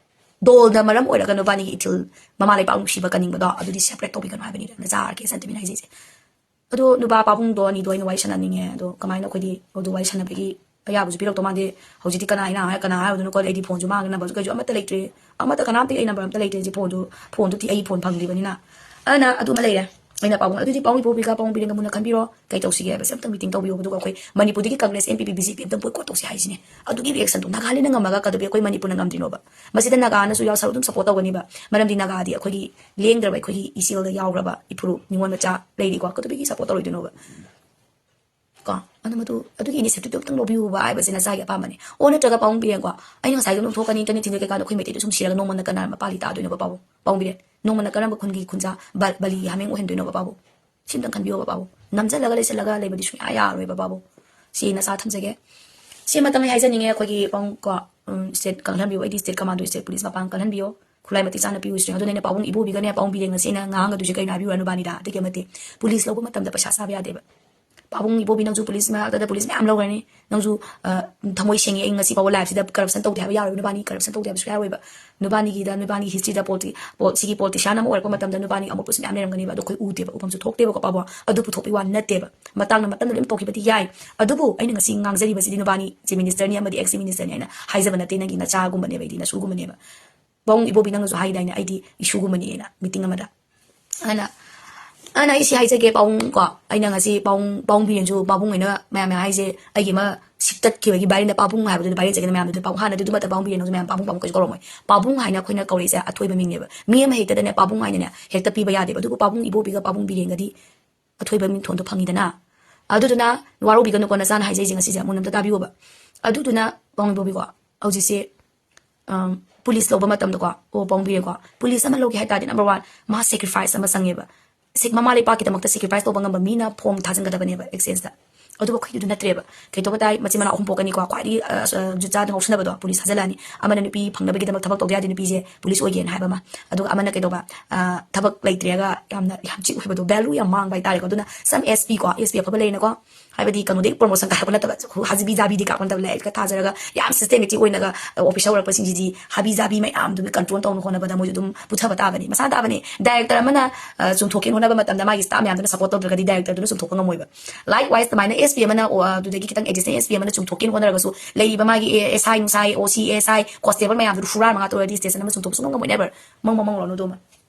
ꯗꯣꯜꯅ ꯃꯔꯝ ꯑꯣꯏꯔꯒ ꯅꯨꯄꯥꯅꯤꯒꯤ ꯏꯊꯤꯜ, ꯃꯃꯥ ꯂꯩꯄꯥꯛ ꯅꯨꯡꯁꯤꯕ ꯀꯟꯅꯤꯡꯕꯗꯣ, ꯑꯗꯨꯗꯤ ꯁꯦꯄꯔꯦꯠ ꯇꯧꯕꯤꯒꯅꯨ ꯍꯥꯏꯕꯅꯤꯗ, ꯅꯆꯥ ꯑꯥꯔ ꯀꯦ ꯁꯟꯇꯤꯃꯤꯅ ꯍꯥꯏꯖꯩꯁꯦ꯫ ꯑꯗꯣ ꯅꯨꯄꯥ ꯄꯥꯕꯨꯡꯗꯣ ꯑꯅꯤꯗꯣ ꯑꯩꯅ ꯋꯥꯔꯤ ꯁꯥꯟꯅꯅꯤꯡꯉꯦ꯫ ꯑꯗꯣ ꯀꯃꯥꯏꯅ ꯑꯩꯈꯣꯏꯗꯤ ꯑꯗꯨ ꯋꯥꯔꯤ ꯁꯥꯟꯅꯕꯒꯤ ꯑꯌꯥꯕꯁꯨ ꯄꯤꯔꯛꯇꯧ ꯃꯥꯟꯗꯦ꯫ ꯍꯧꯖꯤꯛꯇꯤ ꯀꯅꯥ ꯍꯥꯏꯅ ꯍꯥꯏ-, ꯀꯅꯥ ꯍꯥꯏꯔꯨꯗꯣꯏꯅꯣ? ꯀꯣ, ꯑꯩꯗꯤ ꯐꯣꯟꯁꯨ ꯃꯥꯡꯉꯦ, ꯅꯝꯕꯔꯁꯨ ꯀꯩꯁꯨ ꯑꯃꯠꯇ ꯂꯩꯇ꯭ꯔꯦ꯫ ꯑꯃꯠꯇ ꯀꯅꯥꯝꯇꯒꯤ ꯑꯩ ꯅꯝꯕꯔ ꯑꯝꯇ ꯂꯩꯇ꯭ꯔꯦ꯫ ꯍꯧꯖꯤꯛ ꯐꯣꯟꯗꯨ, ꯐꯣꯟꯗꯨꯗꯤ ꯑꯩ ꯐꯣꯟ ꯐꯪꯗ꯭ꯔꯤꯕꯅꯤꯅ꯫ ꯑꯗꯨꯅ ꯑꯗꯨꯃ ꯂꯩꯔꯦ꯫ ꯑꯩꯅ ꯄꯥꯕꯨꯡ, ꯑꯗꯨꯗꯤ ꯄꯥꯕꯨꯡ ꯏꯕꯣꯕꯤꯒ ꯄꯥꯕꯨꯡ ꯕꯤꯔꯦꯟꯒ ꯃꯨꯟꯅ ꯈꯟꯕꯤꯔꯣ꯫ ꯀꯩ ꯇꯧꯁꯤꯒꯦ ꯍꯥꯏꯕꯁꯦ ꯑꯝꯇꯪ ꯃꯤꯇꯤꯡ ꯇꯧꯕꯤꯌꯣ꯫ ꯑꯗꯨꯒ ꯑꯩꯈꯣꯏ ꯃꯅꯤꯄꯨꯔꯗꯒꯤ ꯀꯪꯒ꯭ꯔꯦꯁ, ꯑꯦꯟ ꯄꯤ ꯄꯤ, ꯕꯤ ꯖꯦ ꯄꯤ ꯑꯝꯇꯪ ꯕꯣꯏꯀꯣꯠ ꯇꯧꯁꯤ ꯍꯥꯏꯁꯤꯅꯦ꯫ ꯑꯗꯨꯒꯤ ꯔꯤꯑꯦꯛꯁꯟꯗꯣ ꯅꯥꯒꯥꯂꯦꯟꯗ ꯉꯝꯃꯒ ꯀꯩꯗꯧꯕꯤ ꯑꯩꯈꯣꯏ ꯃꯅꯤꯄꯨꯔꯅ ꯉꯝꯗ꯭ꯔꯤꯅꯣꯕ? ꯃꯁꯤꯗ ꯅꯥꯒꯥꯅꯁꯨ ꯌꯥꯎꯁꯜ-, ꯑꯗꯨꯝ ꯁꯞꯄꯣꯔꯠ ꯇꯧꯒꯅꯤꯕ꯫ ꯃꯔꯝꯗꯤ ꯅꯥꯒꯥꯗꯤ ꯑꯩꯈꯣꯏꯒꯤ ꯂꯦꯡꯗ꯭ꯔꯕ, ꯑꯩꯈꯣꯏꯒꯤ ꯏꯆꯦꯜꯗ ꯌꯥꯎꯈ꯭ꯔꯕ ꯏꯐꯨꯔꯨꯞ ꯅꯤꯉꯣꯜ ꯃꯆꯥ ꯂꯩꯔꯤꯀꯣ꯫ ꯀꯩꯗꯧꯕꯒꯤ ꯁꯞꯄꯣꯔꯠ ꯇꯧꯔꯣꯏꯗꯣꯏꯅꯣꯕ? ꯀꯣ, ꯑꯗꯨ ꯃꯗꯨ, ꯑꯗꯨꯒꯤ initiative ꯇꯨ ꯑꯝꯇꯪ ꯂꯧꯕꯤꯌꯨꯕ ꯍꯥꯏꯕꯁꯦ ꯅꯆꯥꯒꯤ ꯑꯄꯥꯝꯕꯅꯤ꯫ ꯑꯣ, ꯅꯠꯇ꯭ꯔꯒ ꯄꯥꯕꯨꯡ ꯕꯤꯔꯦꯟ ꯀꯣ, ꯑꯩꯅ ꯉꯁꯥꯏꯗꯣ ꯂꯧꯊꯣꯛꯀꯅꯤ, internet ꯊꯤꯡꯖꯤꯜꯂꯒ ꯀꯩꯀꯥꯟꯗ ꯑꯩꯈꯣꯏ ꯃꯩꯇꯩꯗꯣ ꯁꯨꯝ ꯁꯤꯔꯒ ꯅꯣꯡꯃꯅ ꯀꯅꯥ ꯃꯄꯥꯂꯤ ꯇꯥꯗꯣꯏꯅꯣꯕ ꯄꯥꯕꯨꯡ, ꯄꯥꯕꯨꯡ ꯕꯤꯔꯦꯟ? ꯅꯣꯡꯃꯅ ꯀꯔꯝꯕ ꯈꯨꯟꯒꯤ ꯈꯨꯟꯖꯥ ꯕ-, ꯕꯂꯤꯒꯤ ꯍꯥꯃꯦꯡ ꯑꯣꯏꯍꯟꯗꯣꯏꯅꯣꯕ ꯄꯥꯕꯨꯡ? ꯁꯤꯝꯇꯪ ꯈꯟꯕꯤꯌꯣꯕ ꯄꯥꯕꯨꯡ꯫ ꯅꯝꯖꯜꯂꯒ ꯂꯩꯁꯜꯂꯒ ꯂꯩꯕꯗꯤ ꯁꯨꯡꯌꯥ ꯌꯥꯔꯣꯏꯕ ꯄꯥꯕꯨꯡ꯫ ꯁꯤ ꯅꯆꯥ ꯊꯝꯖꯒꯦ꯫ ꯁꯤꯃꯇꯪ ꯑꯩ ꯍꯥꯏꯖꯅꯤꯡꯉꯦ ꯑꯩꯈꯣꯏꯒꯤ ꯄꯥꯕꯨꯡ ꯀꯣ, ꯎꯝ, state ꯀꯜꯍꯟꯕꯤꯌꯣ꯫ ꯑꯩꯗꯤ state commando, state police ꯃꯄꯥꯡ ꯀꯜꯍꯟꯕꯤꯌꯣ꯫ ꯈꯨꯠꯂꯥꯏ ꯃꯇꯤꯛ ꯆꯥꯅ ꯄꯤꯌꯨ ꯁꯤꯅꯤ꯫ ꯑꯗꯨꯅ ꯑꯩꯅ ꯄꯥꯕꯨꯡ ꯏꯕꯣꯕꯤꯒꯅꯦ ꯄꯥꯕꯨꯡ ꯕꯤꯔꯦꯟꯒꯁꯦ ꯑꯩꯅ ꯉꯥꯡꯒꯗꯣꯏꯁꯦ ꯀꯩꯅꯣ ꯍꯥꯏꯕꯤꯌꯨꯔꯥ ꯅꯨꯕꯥꯅꯤꯗ? ꯑꯗꯨꯒꯤ ꯃꯇꯤꯛ police ꯂꯧꯕ ꯃꯇꯝꯗ ꯄꯩꯁꯥ ꯆꯥꯕ ꯌꯥꯗꯦꯕ꯫ ꯄꯥꯕꯨꯡ ꯏꯕꯣꯕꯤ ꯅꯪꯁꯨ police ꯃꯅꯥꯛꯇꯗ police ꯃꯌꯥꯝ ꯂꯧꯔꯅꯤ꯫ ꯅꯪꯁꯨ, ꯑ, ꯊꯃꯣꯏ ꯁꯦꯡꯉꯤ, ꯑꯩ ꯉꯁꯤ ꯐꯥꯎꯕ life ꯁꯤꯗ corruption ꯇꯧꯗꯦ ꯍꯥꯏꯕ ꯌꯥꯔꯣꯏꯕ꯫ ꯅꯨꯕꯥꯅꯤ corruption ꯇꯧꯗꯦ ꯍꯥꯏꯕ ꯁꯨꯡꯌꯥ ꯌꯥꯔꯣꯏꯕ꯫ ꯅꯨꯕꯥꯅꯤꯒꯤꯗ, ꯅꯨꯕꯥꯅꯤꯒꯤ history ꯗ politi-, ꯄꯣ-, ꯁꯤꯒꯤ politician ꯑꯃ ꯑꯣꯏꯔꯛꯄ ꯃꯇꯝꯗ ꯅꯨꯕꯥꯅꯤ ꯑꯃꯣꯠꯄꯁꯨ ꯃꯌꯥꯝ ꯂꯩꯔꯝꯒꯅꯤꯕ꯫ ꯑꯗꯣ ꯑꯩꯈꯣꯏ ꯎꯗꯦꯕ, ꯎꯐꯝꯁꯨ ꯊꯣꯛꯇꯦꯕꯀꯣ ꯄꯥꯕꯨꯡ꯫ ꯑꯗꯨ ꯄꯨꯊꯣꯛꯄꯒꯤ ꯋꯥ ꯅꯠꯇꯦꯕ꯫ ꯃꯇꯥꯡꯅ ꯃꯇꯝꯗ ꯂꯣꯏꯅ ꯇꯧꯈꯤꯕꯗꯤ ꯌꯥꯏ꯫ ꯑꯗꯨꯕꯨ ꯑꯩꯅ ꯉꯁꯤ ꯉꯥꯡꯖꯔꯤꯕꯁꯤꯗꯤ ꯅꯨꯕꯥꯅꯤ chief minister ꯅꯤ ꯑꯃꯗꯤ ex minister ꯅꯤ ꯍꯥꯏꯅ ꯍꯥꯏꯖꯕ ꯅꯠꯇꯦ, ꯅꯪꯒꯤ ꯅꯆꯥꯒꯨꯝꯕꯅꯦꯕ, ꯑꯩꯗꯤ ꯅꯁꯨꯒꯨꯝꯕꯅꯦꯕ꯫ ꯄꯥꯕꯨꯡ ꯏꯕꯣꯕꯤ ꯅꯪꯅꯁꯨ ꯍꯥꯏꯗꯥꯏꯅꯦ, ꯑꯩꯗꯤ ꯏꯁꯨꯒꯨꯝꯕꯅꯦꯅ meeting ꯑꯃꯗ꯫ ꯑꯗꯨꯅ, ꯑꯗꯨꯅ ꯑꯩ ꯁꯤ ꯍꯥꯏꯖꯒꯦ ꯄꯥꯕꯨꯡ ꯀꯣ, ꯑꯩꯅ ꯉꯁꯤ ꯄꯥꯕꯨꯡ, ꯄꯥꯕꯨꯡ ꯕꯤꯔꯦꯟꯁꯨ ꯄꯥꯕꯨꯡ ꯍꯥꯏꯅ ꯃꯌꯥꯝ ꯃꯌꯥꯝ ꯍꯥꯏꯁꯦ, ꯑꯩꯒꯤ ꯑꯃ ꯁꯤꯛꯇꯠꯈꯤꯕꯒꯤ viral ꯗ ꯄꯥꯕꯨꯡ ꯍꯥꯏꯕꯗꯨꯗ viral ꯆꯠꯈꯤꯗꯅ ꯃꯌꯥꯝꯗꯨꯗ ꯄꯥꯕꯨꯡ, ꯍꯥꯟꯅꯗꯤ ꯑꯗꯨꯃꯛꯇ ꯄꯥꯕꯨꯡ ꯕꯤꯔꯦꯟ ꯅꯪꯁꯨ ꯃꯌꯥꯝ ꯄꯥꯕꯨꯡ ꯄꯥꯕꯨꯡ ꯀꯩꯁꯨ ꯀꯧꯔꯝꯃꯣꯏ꯫ ꯄꯥꯕꯨꯡ ꯍꯥꯏꯅ ꯑꯩꯈꯣꯏꯅ ꯀꯧꯔꯛꯏꯁꯦ ꯑꯊꯣꯏꯕ ꯃꯤꯡꯅꯦꯕ꯫ ꯃꯤ ꯑꯃ ꯍꯦꯛꯇꯗꯅꯦ ꯄꯥꯕꯨꯡ ꯍꯥꯏꯅꯅꯦ ꯍꯦꯛꯇ ꯄꯤꯕ ꯌꯥꯗꯦꯕ꯫ ꯑꯗꯨꯕꯨ ꯄꯥꯕꯨꯡ ꯏꯕꯣꯕꯤꯒ ꯄꯥꯕꯨꯡ ꯕꯤꯔꯦꯟꯒꯗꯤ ꯑꯊꯣꯏꯕ ꯃꯤꯡꯊꯣꯟꯗꯣ ꯐꯪꯉꯤꯗꯅ꯫ ꯑꯗꯨꯗꯨꯅ ꯋꯥꯔꯧꯕꯤꯒꯅꯨꯀꯣ, ꯅꯆꯥꯅ ꯍꯥꯏꯖꯩꯁꯦ ꯉꯁꯤꯁꯦ ꯃꯨꯟꯅ ꯑꯝꯇ ꯇꯥꯕꯤꯌꯣꯕ꯫ ꯑꯗꯨꯗꯨꯅ ꯄꯥꯕꯨꯡ ꯏꯕꯣꯕꯤꯀꯣ, ꯍꯧꯖꯤꯛꯁꯦ, ꯑꯝ, police ꯂꯧꯕ ꯃꯇꯝꯗꯀꯣ, ꯑꯣ, ꯄꯥꯕꯨꯡ ꯕꯤꯔꯦꯟꯀꯣ, police ꯑꯃ ꯂꯧꯒꯦ ꯍꯥꯏ ꯇꯥꯔꯗꯤ number one, ꯃꯥ sacrifice ꯑꯃ ꯆꯪꯉꯦꯕ꯫ ꯁꯤ ꯃꯃꯥ ꯂꯩꯄꯥꯛꯀꯤꯗꯃꯛꯇ sacrifice ꯇꯧꯕ ꯉꯝꯕ ꯃꯤꯅ form ꯊꯥꯖꯤꯟꯒꯗꯕꯅꯦꯕ exchange ꯗ꯫ ꯑꯗꯨꯕꯨ ꯑꯩꯈꯣꯏꯒꯤꯗꯨ ꯅꯠꯇ꯭ꯔꯦꯕ꯫ ꯀꯩ ꯇꯧꯕ ꯇꯥꯏ, ꯃꯆꯤꯟ ꯃꯅꯥꯎ ꯑꯍꯨꯝ ꯄꯣꯛꯀꯅꯤꯀꯣ, ꯈ꯭ꯋꯥꯏꯗꯒꯤ, ꯑ, ꯑ, ꯖꯨꯠ ꯆꯥꯗ ꯉꯥꯎꯁꯤꯟꯅꯕꯗꯣ police ꯊꯥꯖꯤꯜꯂꯛꯑꯅꯤ꯫ ꯑꯃꯅ ꯅꯨꯄꯤ ꯐꯪꯅꯕꯒꯤꯗꯃꯛ ꯊꯕꯛ ꯇꯧꯗ ꯌꯥꯗꯦ, ꯅꯨꯄꯤꯁꯦ police ꯑꯣꯏꯒꯦꯅ ꯍꯥꯏꯕ ꯑꯃ꯫ ꯑꯗꯨꯒ ꯑꯃꯅ ꯀꯩꯗꯧꯕ, ꯑ, ꯊꯕꯛ ꯂꯩꯇ꯭ꯔꯦꯒ ꯌꯥꯝꯅ ꯌꯥꯝ ꯆꯤꯛ ꯑꯣꯏꯕꯗꯣ, value ꯌꯥꯝ ꯃꯥꯡꯕ ꯍꯥꯏꯇꯥꯔꯦꯀꯣ꯫ ꯑꯗꯨꯅ some S P ꯀꯣ, S P ꯑꯐꯕ ꯂꯩꯅꯀꯣ, ꯍꯥꯏꯕꯗꯤ ꯀꯩꯅꯣꯗꯒꯤ promotion ꯀꯥꯔꯛꯄ ꯅꯠꯇꯕ, ꯍꯥꯖꯤꯕꯤ ꯖꯥꯕꯤꯗꯤ ꯀꯥꯔꯛꯄ ꯅꯠꯇꯕ, ꯂꯥꯏꯔꯤꯛꯀ ꯊꯥꯖꯔꯒ ꯌꯥꯝ systematic ꯑꯣꯏꯅꯒ, ꯑ, officer ꯑꯣꯏꯔꯛꯄꯁꯤꯡꯁꯤꯗꯤ ꯍꯥꯕꯤ ꯖꯥꯕꯤ ꯃꯌꯥꯝꯗꯨꯒꯤ control ꯇꯧꯅ ꯍꯣꯠꯅꯕꯗ ꯃꯣꯏꯁꯨ ꯑꯗꯨꯝ ꯄꯨꯊꯕ ꯇꯥꯕꯅꯤ, ꯃꯁꯥꯅ ꯇꯥꯕꯅꯤ꯫ Director ꯑꯃꯅ, ꯑ, ꯆꯨꯝꯊꯣꯛꯀꯦꯅ ꯍꯣꯠꯅꯕ ꯃꯇꯝꯗ ꯃꯥꯒꯤ staff ꯃꯌꯥꯝꯗꯨꯅ support ꯇꯧꯗ꯭ꯔꯒꯗꯤ director ꯗꯨꯅ ꯆꯨꯝꯊꯣꯛꯄ ꯉꯝꯃꯣꯏꯕ꯫ Likewise, ꯑꯗꯨꯃꯥꯏꯅ S P ꯑꯃꯅ, ꯑꯣ, ꯑꯗꯨꯗꯒꯤ ꯈꯤꯇꯪ additional S P ꯑꯃꯅ ꯆꯨꯝꯊꯣꯛꯀꯦꯅ ꯍꯣꯠꯅꯔꯒꯁꯨ, ꯂꯩꯔꯤꯕ ꯃꯥꯒꯤ, ꯑꯦ, S I ꯅꯨꯡꯁꯥꯏ, O C, S I, constable ꯃꯌꯥꯝꯗꯨ ꯍꯨꯔꯥꯟ ꯃꯉꯥ ꯇꯧꯔꯗꯤ station ꯑꯃ ꯆꯨꯝꯊꯣꯛꯄ ꯁꯨꯡꯉꯝ ꯉꯝꯃꯣꯏ, never꯫ ꯃꯪ ꯃꯪ ꯃꯪꯂꯣꯅꯨ ꯑꯗꯨꯃ꯫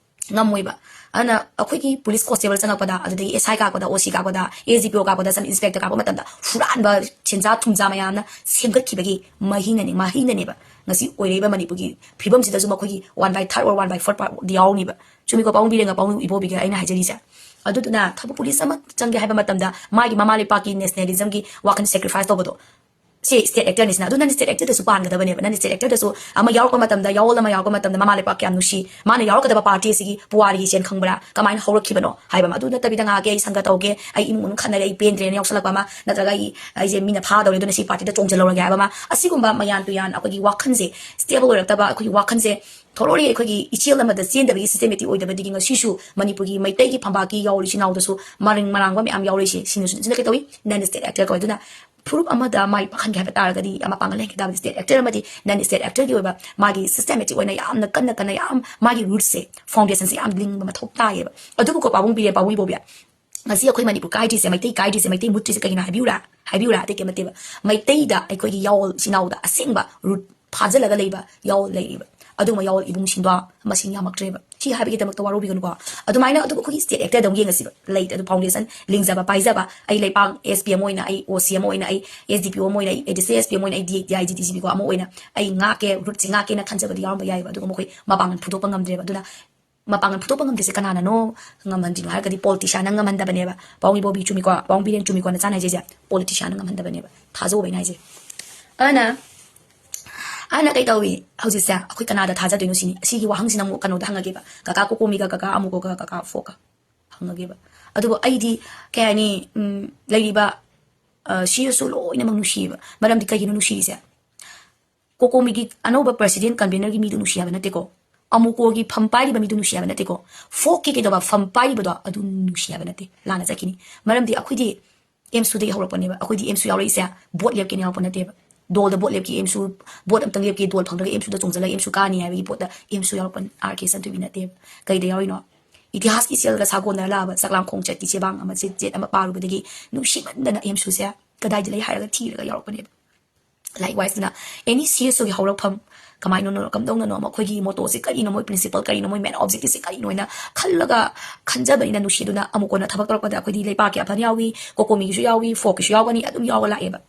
ꯉꯝꯃꯣꯏꯕ꯫ ꯑꯗꯨꯅ ꯑꯩꯈꯣꯏꯒꯤ police constable ꯆꯪꯉꯛꯄꯗ, ꯑꯗꯨꯗꯒꯤ S I ꯀꯥꯛꯄꯗ, O C ꯀꯥꯛꯄꯗ, S D P O ꯀꯥꯛꯄꯗ, sub inspector ꯀꯥꯛꯄ ꯃꯇꯝꯗ ꯍꯨꯔꯥꯟꯕ ꯁꯦꯟꯖꯥ ꯊꯨꯝꯖꯥ ꯃꯌꯥꯝꯅ ꯁꯦꯝꯒꯠꯈꯤꯕꯒꯤ ꯃꯍꯩꯅꯅꯦ, ꯃꯍꯩꯅꯅꯦꯕ ꯉꯁꯤ ꯑꯣꯏꯔꯛꯏꯕ ꯃꯅꯤꯄꯨꯔꯒꯤ ꯐꯤꯕꯝꯁꯤꯗꯁꯨ ꯃꯈꯣꯏꯒꯤ one by third or one by fourth part ꯌꯥꯎꯅꯤꯕ꯫ ꯆꯨꯝꯃꯤꯀꯣ, ꯄꯥꯕꯨꯡ ꯕꯤꯔꯦꯟꯒ ꯄꯥꯕꯨꯡ ꯏꯕꯣꯕꯤꯒ ꯑꯩꯅ ꯍꯥꯏꯖꯔꯤꯁꯦ? ꯑꯗꯨꯗꯨꯅ ꯊꯕꯛ police ꯑꯃ ꯆꯪꯒꯦ ꯍꯥꯏꯕ ꯃꯇꯝꯗ ꯃꯥꯒꯤ ꯃꯃꯥ ꯂꯩꯄꯥꯛꯀꯤ nationalismꯒꯤ ꯋꯥꯈꯜ sacrifice ꯇꯧꯕꯗꯣ, ꯁꯤ state actorꯅꯤꯁꯤꯅ꯫ ꯑꯗꯨ ꯅꯪ state actorꯗꯁꯨ ꯄꯥꯟꯒꯗꯕꯅꯦꯕ꯫ ꯅꯪ state actorꯗꯁꯨ ꯑꯃ ꯌꯥꯎꯔꯛꯄ ꯃꯇꯝꯗ, ꯌꯥꯑꯣꯜ ꯑꯃ ꯌꯥꯎꯔꯛꯄ ꯃꯇꯝꯗ ꯃꯃꯥ ꯂꯩꯄꯥꯛ ꯀꯌꯥꯝ ꯅꯨꯡꯁꯤ, ꯃꯥꯅ ꯌꯥꯎꯔꯛꯀꯗꯕ party ꯑꯁꯤꯒꯤ ꯄꯨꯋꯥꯔꯤꯒꯤ ꯆꯦꯟ ꯈꯪꯕ꯭ꯔꯥ, ꯀꯃꯥꯏꯅ ꯍꯧꯔꯛꯈꯤꯕꯅꯣ ꯍꯥꯏꯕ ꯑꯃ꯫ ꯑꯗꯨ ꯅꯠꯇꯕꯤꯗ ꯉꯥꯏꯍꯥꯛꯀꯤ ꯑꯩ ꯁꯪꯒ ꯇꯧꯒꯦ, ꯑꯩ ꯏꯃꯨꯡ ꯃꯅꯨꯡ ꯈꯠꯅꯔꯦ, ꯑꯩ ꯄꯦꯟꯗ꯭ꯔꯦꯅ ꯌꯥꯎꯁꯜꯂꯛꯄ ꯑꯃ, ꯅꯠꯇ꯭ꯔꯒ ꯑꯩ, ꯑꯩꯁꯦ ꯃꯤꯅ ꯐꯥꯗꯧꯔꯦ ꯑꯗꯨꯅ ꯁꯤ partyꯗ ꯆꯣꯡꯁꯤꯜꯍꯧꯔꯒꯦ ꯍꯥꯏꯕ ꯑꯃ, ꯑꯁꯤꯒꯨꯝꯕ ꯃꯌꯥꯟ ꯇꯨꯌꯥꯟ ꯑꯩꯈꯣꯏꯒꯤ ꯋꯥꯈꯜꯁꯦ stable ꯑꯣꯏꯔꯛꯇꯕ, ꯑꯩꯈꯣꯏꯒꯤ ꯋꯥꯈꯜꯁꯦ ꯊꯣꯔꯣꯔꯤ ꯑꯩꯈꯣꯏꯒꯤ ꯏꯆꯦꯜ ꯑꯃꯗ ꯆꯦꯟꯗꯕꯒꯤ systematic ꯑꯣꯏꯗꯕꯗꯒꯤ ꯉꯁꯤꯁꯨ ꯃꯅꯤꯄꯨꯔꯒꯤ ꯃꯩꯇꯩꯒꯤ ꯐꯝꯕꯥꯛꯀꯤ ꯌꯥꯎꯔꯤ ꯏꯆꯤꯟ ꯏꯅꯥꯎꯗꯁꯨ ꯃꯔꯤꯡ ꯃꯔꯥꯡꯕ ꯃꯌꯥꯝ ꯌꯥꯎꯔꯤꯁꯦ꯫ ꯁꯤꯅꯁꯨ ꯅꯤꯡꯁꯤꯡꯂꯛꯀꯦ ꯇꯧꯏ, non state actor ꯀꯧꯏ꯫ ꯑꯗꯨꯅ ꯐꯨꯔꯨꯞ ꯑꯃꯗ ꯃꯥꯏ ꯄꯥꯛꯍꯟꯒꯦ ꯍꯥꯏꯕ ꯇꯥꯔꯒꯗꯤ, ꯃꯄꯥꯡꯒꯜ ꯂꯩꯍꯟꯒꯦ ꯇꯥꯔꯒꯗꯤ state actor ꯑꯃꯗꯤ non state actorꯒꯤ ꯑꯣꯏꯕ ꯃꯥꯒꯤ systematic ꯑꯣꯏꯅ ꯌꯥꯝꯅ ꯀꯟꯅ ꯀꯟꯅ ꯌꯥꯝ ꯃꯥꯒꯤ rootsꯁꯦ, foundationꯁꯦ ꯌꯥꯝ ꯂꯤꯡꯕ ꯃꯊꯧ ꯇꯥꯏꯌꯦꯕ꯫ ꯑꯗꯨꯕꯨꯀꯣ ꯄꯥꯕꯨꯡ ꯕꯤꯔꯦꯟ, ꯄꯥꯕꯨꯡ ꯏꯕꯣꯕꯤ, ꯉꯁꯤ ꯑꯩꯈꯣꯏ ꯃꯅꯤꯄꯨꯔ ꯀꯥꯏꯗ꯭ꯔꯤꯁꯦ, ꯃꯩꯇꯩ ꯀꯥꯏꯗ꯭ꯔꯤꯁꯦ, ꯃꯩꯇꯩ ꯃꯨꯠꯇ꯭ꯔꯤꯁꯦ ꯀꯩꯒꯤꯅꯣ ꯍꯥꯏꯕꯤꯌꯨꯔꯥ? ꯍꯥꯏꯕꯤꯌꯨꯔꯥ? ꯑꯇꯩ ꯀꯩꯝ ꯅꯠꯇꯦꯕ꯫ ꯃꯩꯇꯩꯗ, ꯑꯩꯈꯣꯏꯒꯤ ꯌꯥꯑꯣꯜ ꯏꯆꯤꯟ ꯏꯅꯥꯎꯗ ꯑꯁꯦꯡꯕ root ꯐꯥꯖꯤꯜꯂꯒ ꯂꯩꯕ ꯌꯥꯑꯣꯜ ꯂꯩꯔꯤꯕ꯫ ꯑꯗꯨꯒꯨꯝꯕ ꯌꯥꯑꯣꯜ ꯏꯕꯨꯡꯁꯤꯡꯗꯣ ꯃꯁꯤꯡ ꯌꯥꯝꯃꯛꯇ꯭ꯔꯦꯕ꯫ ꯁꯤ ꯍꯥꯏꯕꯒꯤꯗꯃꯛꯇ ꯋꯥꯔꯧꯕꯤꯒꯅꯨꯀꯣ꯫ ꯑꯗꯨꯃꯥꯏꯅ ꯑꯗꯨꯒ ꯑꯩꯈꯣꯏꯒꯤ state actorꯗ ꯑꯃꯨꯛ ꯌꯦꯡꯉꯁꯤꯕ꯫ ꯂꯩꯇꯦ ꯑꯗꯨ, foundation ꯂꯤꯡꯖꯕ ꯄꯥꯏꯖꯕ, ꯑꯩ ꯂꯩꯄꯥꯛ S P ꯑꯃ ꯑꯣꯏꯅ, ꯑꯩ O C ꯑꯃ ꯑꯣꯏꯅ, ꯑꯩ S D P O ꯑꯃ ꯑꯣꯏꯅ, ꯑꯩ additional S P ꯑꯃ ꯑꯣꯏꯅ, ꯑꯩ D I G D G Pꯀꯣ ꯑꯃ ꯑꯣꯏꯅ ꯑꯩ ꯉꯥꯛꯀꯦ, rootꯁꯦ ꯉꯥꯛꯀꯦꯅ ꯈꯟꯖꯕꯗꯤ ꯌꯥꯎꯔꯝꯕ ꯌꯥꯏꯑꯕ꯫ ꯑꯗꯨꯒ ꯃꯈꯣꯏ ꯃꯄꯥꯡꯒꯜ ꯐꯨꯗꯣꯛꯄ ꯉꯝꯗ꯭ꯔꯦꯕ꯫ ꯑꯗꯨꯅ ꯃꯄꯥꯡꯒꯜ ꯐꯨꯗꯣꯛꯄ ꯉꯝꯗ꯭ꯔꯤꯁꯦ ꯀꯅꯥꯅꯅꯣ ꯉꯝꯍꯟꯗ꯭ꯔꯤꯅꯣ ꯍꯥꯏꯔꯒꯗꯤ politicianꯅ ꯉꯝꯍꯟꯗꯕꯅꯦꯕ꯫ ꯄꯥꯎꯡ ꯏꯕꯣꯕꯤ ꯆꯨꯝꯃꯤꯀꯣ, ꯄꯥꯎꯡ ꯕꯤꯔꯦꯟ ꯆꯨꯝꯃꯤꯀꯣ ꯅꯆꯥꯅ ꯍꯥꯏꯖꯩꯁꯦ, politicianꯅ ꯉꯝꯍꯟꯗꯕꯅꯦꯕ꯫ ꯊꯥꯖꯧꯕ ꯑꯩꯅ ꯍꯥꯏꯁꯦ꯫ ꯑꯗꯨꯅ, ꯑꯗꯨꯅ ꯀꯩ ꯇꯧꯏ ꯍꯧꯖꯤꯛꯁꯦ? ꯑꯩꯈꯣꯏ ꯀꯅꯥꯗ ꯊꯥꯖꯗꯣꯏꯅꯣ ꯁꯤꯅꯤ꯫ ꯑꯁꯤꯒꯤ ꯋꯥꯍꯪꯁꯤꯅ ꯑꯃꯨꯛ ꯀꯩꯅꯣꯗ ꯍꯪꯉꯒꯦꯕ, ꯀꯀꯥ ꯀꯣꯀꯣꯃꯤꯒ, ꯀꯀꯥ ꯑꯃꯨꯀꯣꯒ, ꯀꯀꯥ ꯐꯣꯛꯀ ꯍꯪꯉꯒꯦꯕ꯫ ꯑꯗꯨꯕꯨ ꯑꯩꯗꯤ, ꯀꯩ ꯍꯥꯏꯅꯤ, ꯎꯝ, ꯂꯩꯔꯤꯕ, ꯑ, ꯁꯤꯗꯁꯨ ꯂꯣꯏꯅꯃꯛ ꯅꯨꯡꯁꯤꯌꯦꯕ꯫ ꯃꯔꯝꯗꯤ ꯀꯩꯒꯤꯅꯣ ꯅꯨꯡꯁꯤꯔꯤꯁꯦ? ꯀꯣꯀꯣꯃꯤꯒꯤ ꯑꯅꯧꯕ president convenerꯒꯤ ꯃꯤꯗꯨ ꯅꯨꯡꯁꯤ ꯍꯥꯏꯕ ꯅꯠꯇꯦꯀꯣ, ꯑꯃꯨꯀꯣꯒꯤ ꯐꯝ ꯄꯥꯏꯔꯤꯕ ꯃꯤꯗꯨ ꯅꯨꯡꯁꯤ ꯍꯥꯏꯕ ꯅꯠꯇꯦꯀꯣ, ꯐꯣꯛꯀꯤ ꯀꯩꯗꯧꯕ ꯐꯝ ꯄꯥꯏꯔꯤꯕꯗꯣ ꯑꯗꯨ ꯅꯨꯡꯁꯤ ꯍꯥꯏꯕ ꯅꯠꯇꯦ, ꯂꯥꯟꯅ ꯆꯠꯈꯤꯅꯤ꯫ ꯃꯔꯝꯗꯤ ꯑꯩꯈꯣꯏꯗꯤ ꯑꯦꯝꯁꯨꯗꯒꯤ ꯍꯧꯔꯛꯄꯅꯦꯕ꯫ ꯑꯩꯈꯣꯏꯗꯤ ꯑꯦꯝꯁꯨ ꯌꯥꯎꯔꯛꯏꯁꯦ vote ꯂꯦꯞꯀꯦꯅ ꯌꯥꯎꯔꯛꯄ ꯅꯠꯇꯦꯕ, ꯗꯣꯜꯗ vote ꯂꯦꯞꯀꯦ, ꯑꯦꯝꯁꯨ vote ꯑꯝꯇꯪ ꯂꯦꯞꯀꯦ, ꯗꯣꯜ ꯐꯪꯗ꯭ꯔꯒ ꯑꯦꯝꯁꯨꯗ ꯆꯣꯡꯁꯤꯜꯂꯒ ꯑꯦꯝꯁꯨ ꯀꯥꯅꯤ ꯍꯥꯏꯕꯒꯤ ꯄꯣꯠꯇ ꯑꯦꯝꯁꯨ ꯌꯥꯎꯔꯛꯄ ꯑꯥꯔ ꯀꯦ ꯆꯟꯊꯣꯏꯕꯤ ꯅꯠꯇꯦꯕ꯫ ꯀꯩꯗ ꯌꯥꯎꯔꯤꯅꯣ? ꯏꯇꯤꯍꯥꯁꯀꯤ ꯁꯦꯜꯒ ꯁꯥꯒꯣꯟꯅꯔ ꯂꯥꯛꯑꯕ ꯆꯥꯛꯂꯥꯝ ꯈꯣꯡꯆꯠꯀꯤ ꯆꯦꯕꯥꯡ ꯑꯃ, ꯆꯦꯠ ꯑꯃ ꯄꯥꯔꯨꯕꯗꯒꯤ ꯅꯨꯡꯁꯤꯃꯟꯗꯅ ꯑꯦꯝꯁꯨꯁꯦ ꯀꯗꯥꯏꯗ ꯂꯩ ꯍꯥꯏꯔꯒ ꯊꯤꯔꯒ ꯌꯥꯎꯔꯛꯄꯅꯦꯕ꯫ Likewise ꯅ any C S O ꯒꯤ ꯍꯧꯔꯛꯐꯝ, ꯀꯃꯥꯏꯅꯅꯣ, ꯀꯝꯗꯧꯅꯅꯣ, ꯃꯈꯣꯏꯒꯤ ꯃꯣꯇꯣꯁꯦ ꯀꯔꯤꯅꯣ, ꯃꯣꯏ ꯄ꯭ꯔꯤꯟꯁꯤꯄꯜ ꯀꯔꯤꯅꯣ, ꯃꯣꯏ ꯃꯦꯟ ꯑꯣꯕꯖꯦꯛꯇꯤꯚꯁꯦ ꯀꯔꯤꯅꯣ ꯍꯥꯏꯅ ꯈꯜꯂꯒ ꯈꯟꯖꯕꯅꯤꯅ ꯅꯨꯡꯁꯤꯗꯨꯅ ꯑꯃꯨꯛ ꯀꯣꯟꯅ ꯊꯕꯛ ꯇꯧꯔꯛꯄꯗ ꯑꯩꯈꯣꯏꯗꯤ ꯂꯩꯄꯥꯛꯀꯤ ꯑꯐꯕ ꯌꯥꯎꯏ, ꯀꯣꯀꯣꯃꯤꯒꯤꯁꯨ ꯌꯥꯎꯏ, ꯐꯣꯛꯀꯤꯁꯨ ꯌꯥꯎꯒꯅꯤ, ꯑꯗꯨꯝ ꯌꯥꯎꯔ ꯂꯥꯛꯑꯦꯕ꯫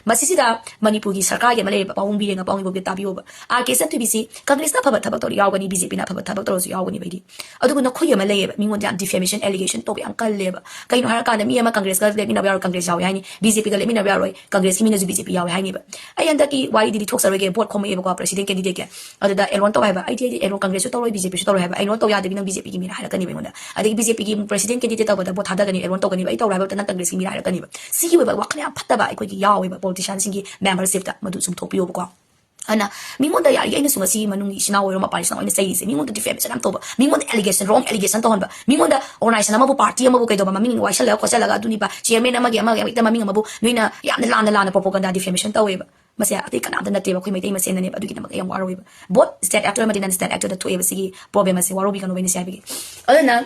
ꯃꯁꯤꯁꯤꯗ ꯃꯅꯤꯄꯨꯔꯒꯤ ꯁꯔꯀꯥꯔꯒꯤ ꯑꯃ ꯂꯩꯌꯦꯕ, ꯄꯥꯕꯨꯡ ꯕꯤꯔꯦꯟꯒ ꯄꯥꯕꯨꯡ ꯏꯕꯣꯕꯤꯒ ꯇꯥꯕꯤꯌꯣꯕ꯫ ꯑꯥꯔ ꯀꯦ ꯁꯟꯊꯣꯏꯕꯤꯁꯤ ꯀꯪꯒ꯭ꯔꯦꯁꯅ ꯑꯐꯕ ꯊꯕꯛ ꯇꯧꯔꯤ ꯌꯥꯎꯒꯅꯤ, ꯕꯤ ꯖꯦ ꯄꯤꯅ ꯑꯐꯕ ꯊꯕꯛ ꯇꯧꯔꯁꯨ ꯌꯥꯎꯒꯅꯤꯕ ꯑꯩꯗꯤ꯫ ꯑꯗꯨꯒ ꯅꯈꯣꯏꯒꯤ ꯑꯃ ꯂꯩꯌꯦꯕ, ꯃꯤꯉꯣꯟꯗ ꯌꯥꯝ defamation allegation ꯇꯧꯕ ꯌꯥꯝ ꯀꯜꯂꯦꯕ꯫ ꯀꯩꯅꯣ ꯍꯥꯏꯔꯀꯥꯟꯗ ꯃꯤ ꯑꯃ ꯀꯪꯒ꯭ꯔꯦꯁꯀ ꯂꯦꯞꯃꯤꯟꯅꯕ ꯌꯥꯔꯣꯏ, ꯀꯪꯒ꯭ꯔꯦꯁ ꯌꯥꯎꯋꯦ ꯍꯥꯏꯅꯤ, ꯕꯤ ꯖꯦ ꯄꯤꯒ ꯂꯦꯞꯃꯤꯟꯅꯕ ꯌꯥꯔꯣꯏ, ꯀꯪꯒ꯭ꯔꯦꯁꯀꯤ ꯃꯤꯅꯁꯨ ꯕꯤ ꯖꯦ ꯄꯤ ꯌꯥꯎꯋꯦ ꯍꯥꯏꯅꯤꯕ꯫ ꯑꯩ ꯍꯟꯗꯛꯀꯤ ꯋꯥꯔꯤꯗꯤ ꯂꯤꯊꯣꯛꯆꯔꯣꯏꯒꯦ, ꯚꯣꯠ ꯈꯣꯝꯃꯛꯑꯦꯕꯀꯣ president candidateꯀꯤ꯫ ꯑꯗꯨꯗ ꯑꯦꯂꯣꯟ ꯇꯧ ꯍꯥꯏꯕ, ꯑꯩꯗꯤ, ꯑꯩꯗꯤ ꯑꯦꯂꯣꯟ, ꯀꯪꯒ꯭ꯔꯦꯁꯁꯨ ꯇꯧꯔꯣꯏ, ꯕꯤ ꯖꯦ ꯄꯤꯁꯨ ꯇꯧꯔꯣꯏ ꯍꯥꯏꯕ, ꯑꯦꯂꯣꯟ ꯇꯧ ꯌꯥꯗꯕꯤ ꯅꯪ ꯕꯤ ꯖꯦ ꯄꯤꯒꯤ ꯃꯤꯔꯥ ꯍꯥꯏꯔꯛꯀꯅꯤꯕ ꯑꯩꯉꯣꯟꯗ꯫ ꯑꯗꯒꯤ ꯕꯤ ꯖꯦ ꯄꯤꯒꯤ president candidate ꯇꯧꯕꯗ ꯚꯣꯠ ꯊꯥꯗꯒꯅꯤ, ꯑꯦꯂꯣꯟ ꯇꯧꯒꯅꯤꯕ, ꯑꯩ ꯇꯧꯔꯣꯏ ꯍꯥꯏꯕ ꯅꯪ ꯀꯪꯒ꯭ꯔꯦꯁꯀꯤ ꯃꯤꯔꯥ ꯍꯥꯏꯔꯛꯀꯅꯤꯕ꯫ ꯁꯤꯒꯤ ꯑꯣꯏꯕ ꯋꯥꯈꯜ ꯌꯥꯝ ꯐꯠꯇꯕ ꯑꯩꯈꯣꯏꯒꯤ ꯌꯥꯎꯋꯦꯕ politicianꯁꯤꯡꯒꯤ membershipꯇ, ꯃꯗꯨ ꯆꯨꯝꯊꯣꯛꯄꯤꯌꯣꯕꯀꯣ꯫ ꯑꯗꯨꯅ ꯃꯤꯉꯣꯟꯗ ꯌꯥꯔꯤꯒꯩ ꯑꯩꯅꯁꯨ ꯉꯁꯤ ꯃꯅꯨꯡꯒꯤ ꯏꯆꯤꯟ ꯏꯅꯥꯎ ꯑꯣꯏꯔꯣ, ꯃꯄꯥꯟ ꯏꯆꯤꯟ ꯏꯅꯥꯎ ꯑꯣꯏꯅ ꯆꯩꯔꯤꯁꯦ, ꯃꯤꯉꯣꯟꯗ defamation ꯌꯥꯝ ꯇꯧꯕ, ꯃꯤꯉꯣꯟꯗ allegation, wrong allegation ꯇꯧꯍꯟꯕ, ꯃꯤꯉꯣꯟꯗ organization ꯑꯃꯕꯨ, party ꯑꯃꯕꯨ ꯀꯩꯗꯧꯕ ꯃꯃꯤꯡ ꯋꯥꯏꯁꯜꯂꯒ ꯈꯣꯠꯆꯜꯂꯒ ꯑꯗꯨꯅꯤꯕ, chairman ꯑꯃꯒꯤ ꯑꯃꯒꯤ ꯍꯦꯛꯇ ꯃꯃꯤꯡ ꯑꯃꯕꯨ ꯅꯣꯏꯅ ꯌꯥꯝꯅ ꯂꯥꯟꯅ ꯂꯥꯟꯅ propaganda, defamation ꯇꯧꯋꯦꯕ꯫ ꯃꯁꯦ ꯑꯇꯩ ꯀꯅꯥꯝꯇ ꯅꯠꯇꯦꯕ, ꯑꯩꯈꯣꯏ ꯃꯩꯇꯩ ꯃꯁꯦꯟꯅꯅꯦꯕ, ꯑꯗꯨꯒꯤꯗꯃꯛ ꯑꯩ ꯌꯥꯝ ꯋꯥꯔꯧꯋꯦꯕ꯫ Both state actor ꯑꯃꯗꯤ non state actorꯗ ꯊꯣꯛꯑꯦꯕ ꯁꯤꯒꯤ problem ꯑꯁꯦ, ꯋꯥꯔꯧꯕꯤꯒꯅꯣ ꯑꯩꯅ ꯁꯤ ꯍꯥꯏꯕꯒꯤ꯫ ꯑꯗꯨꯅ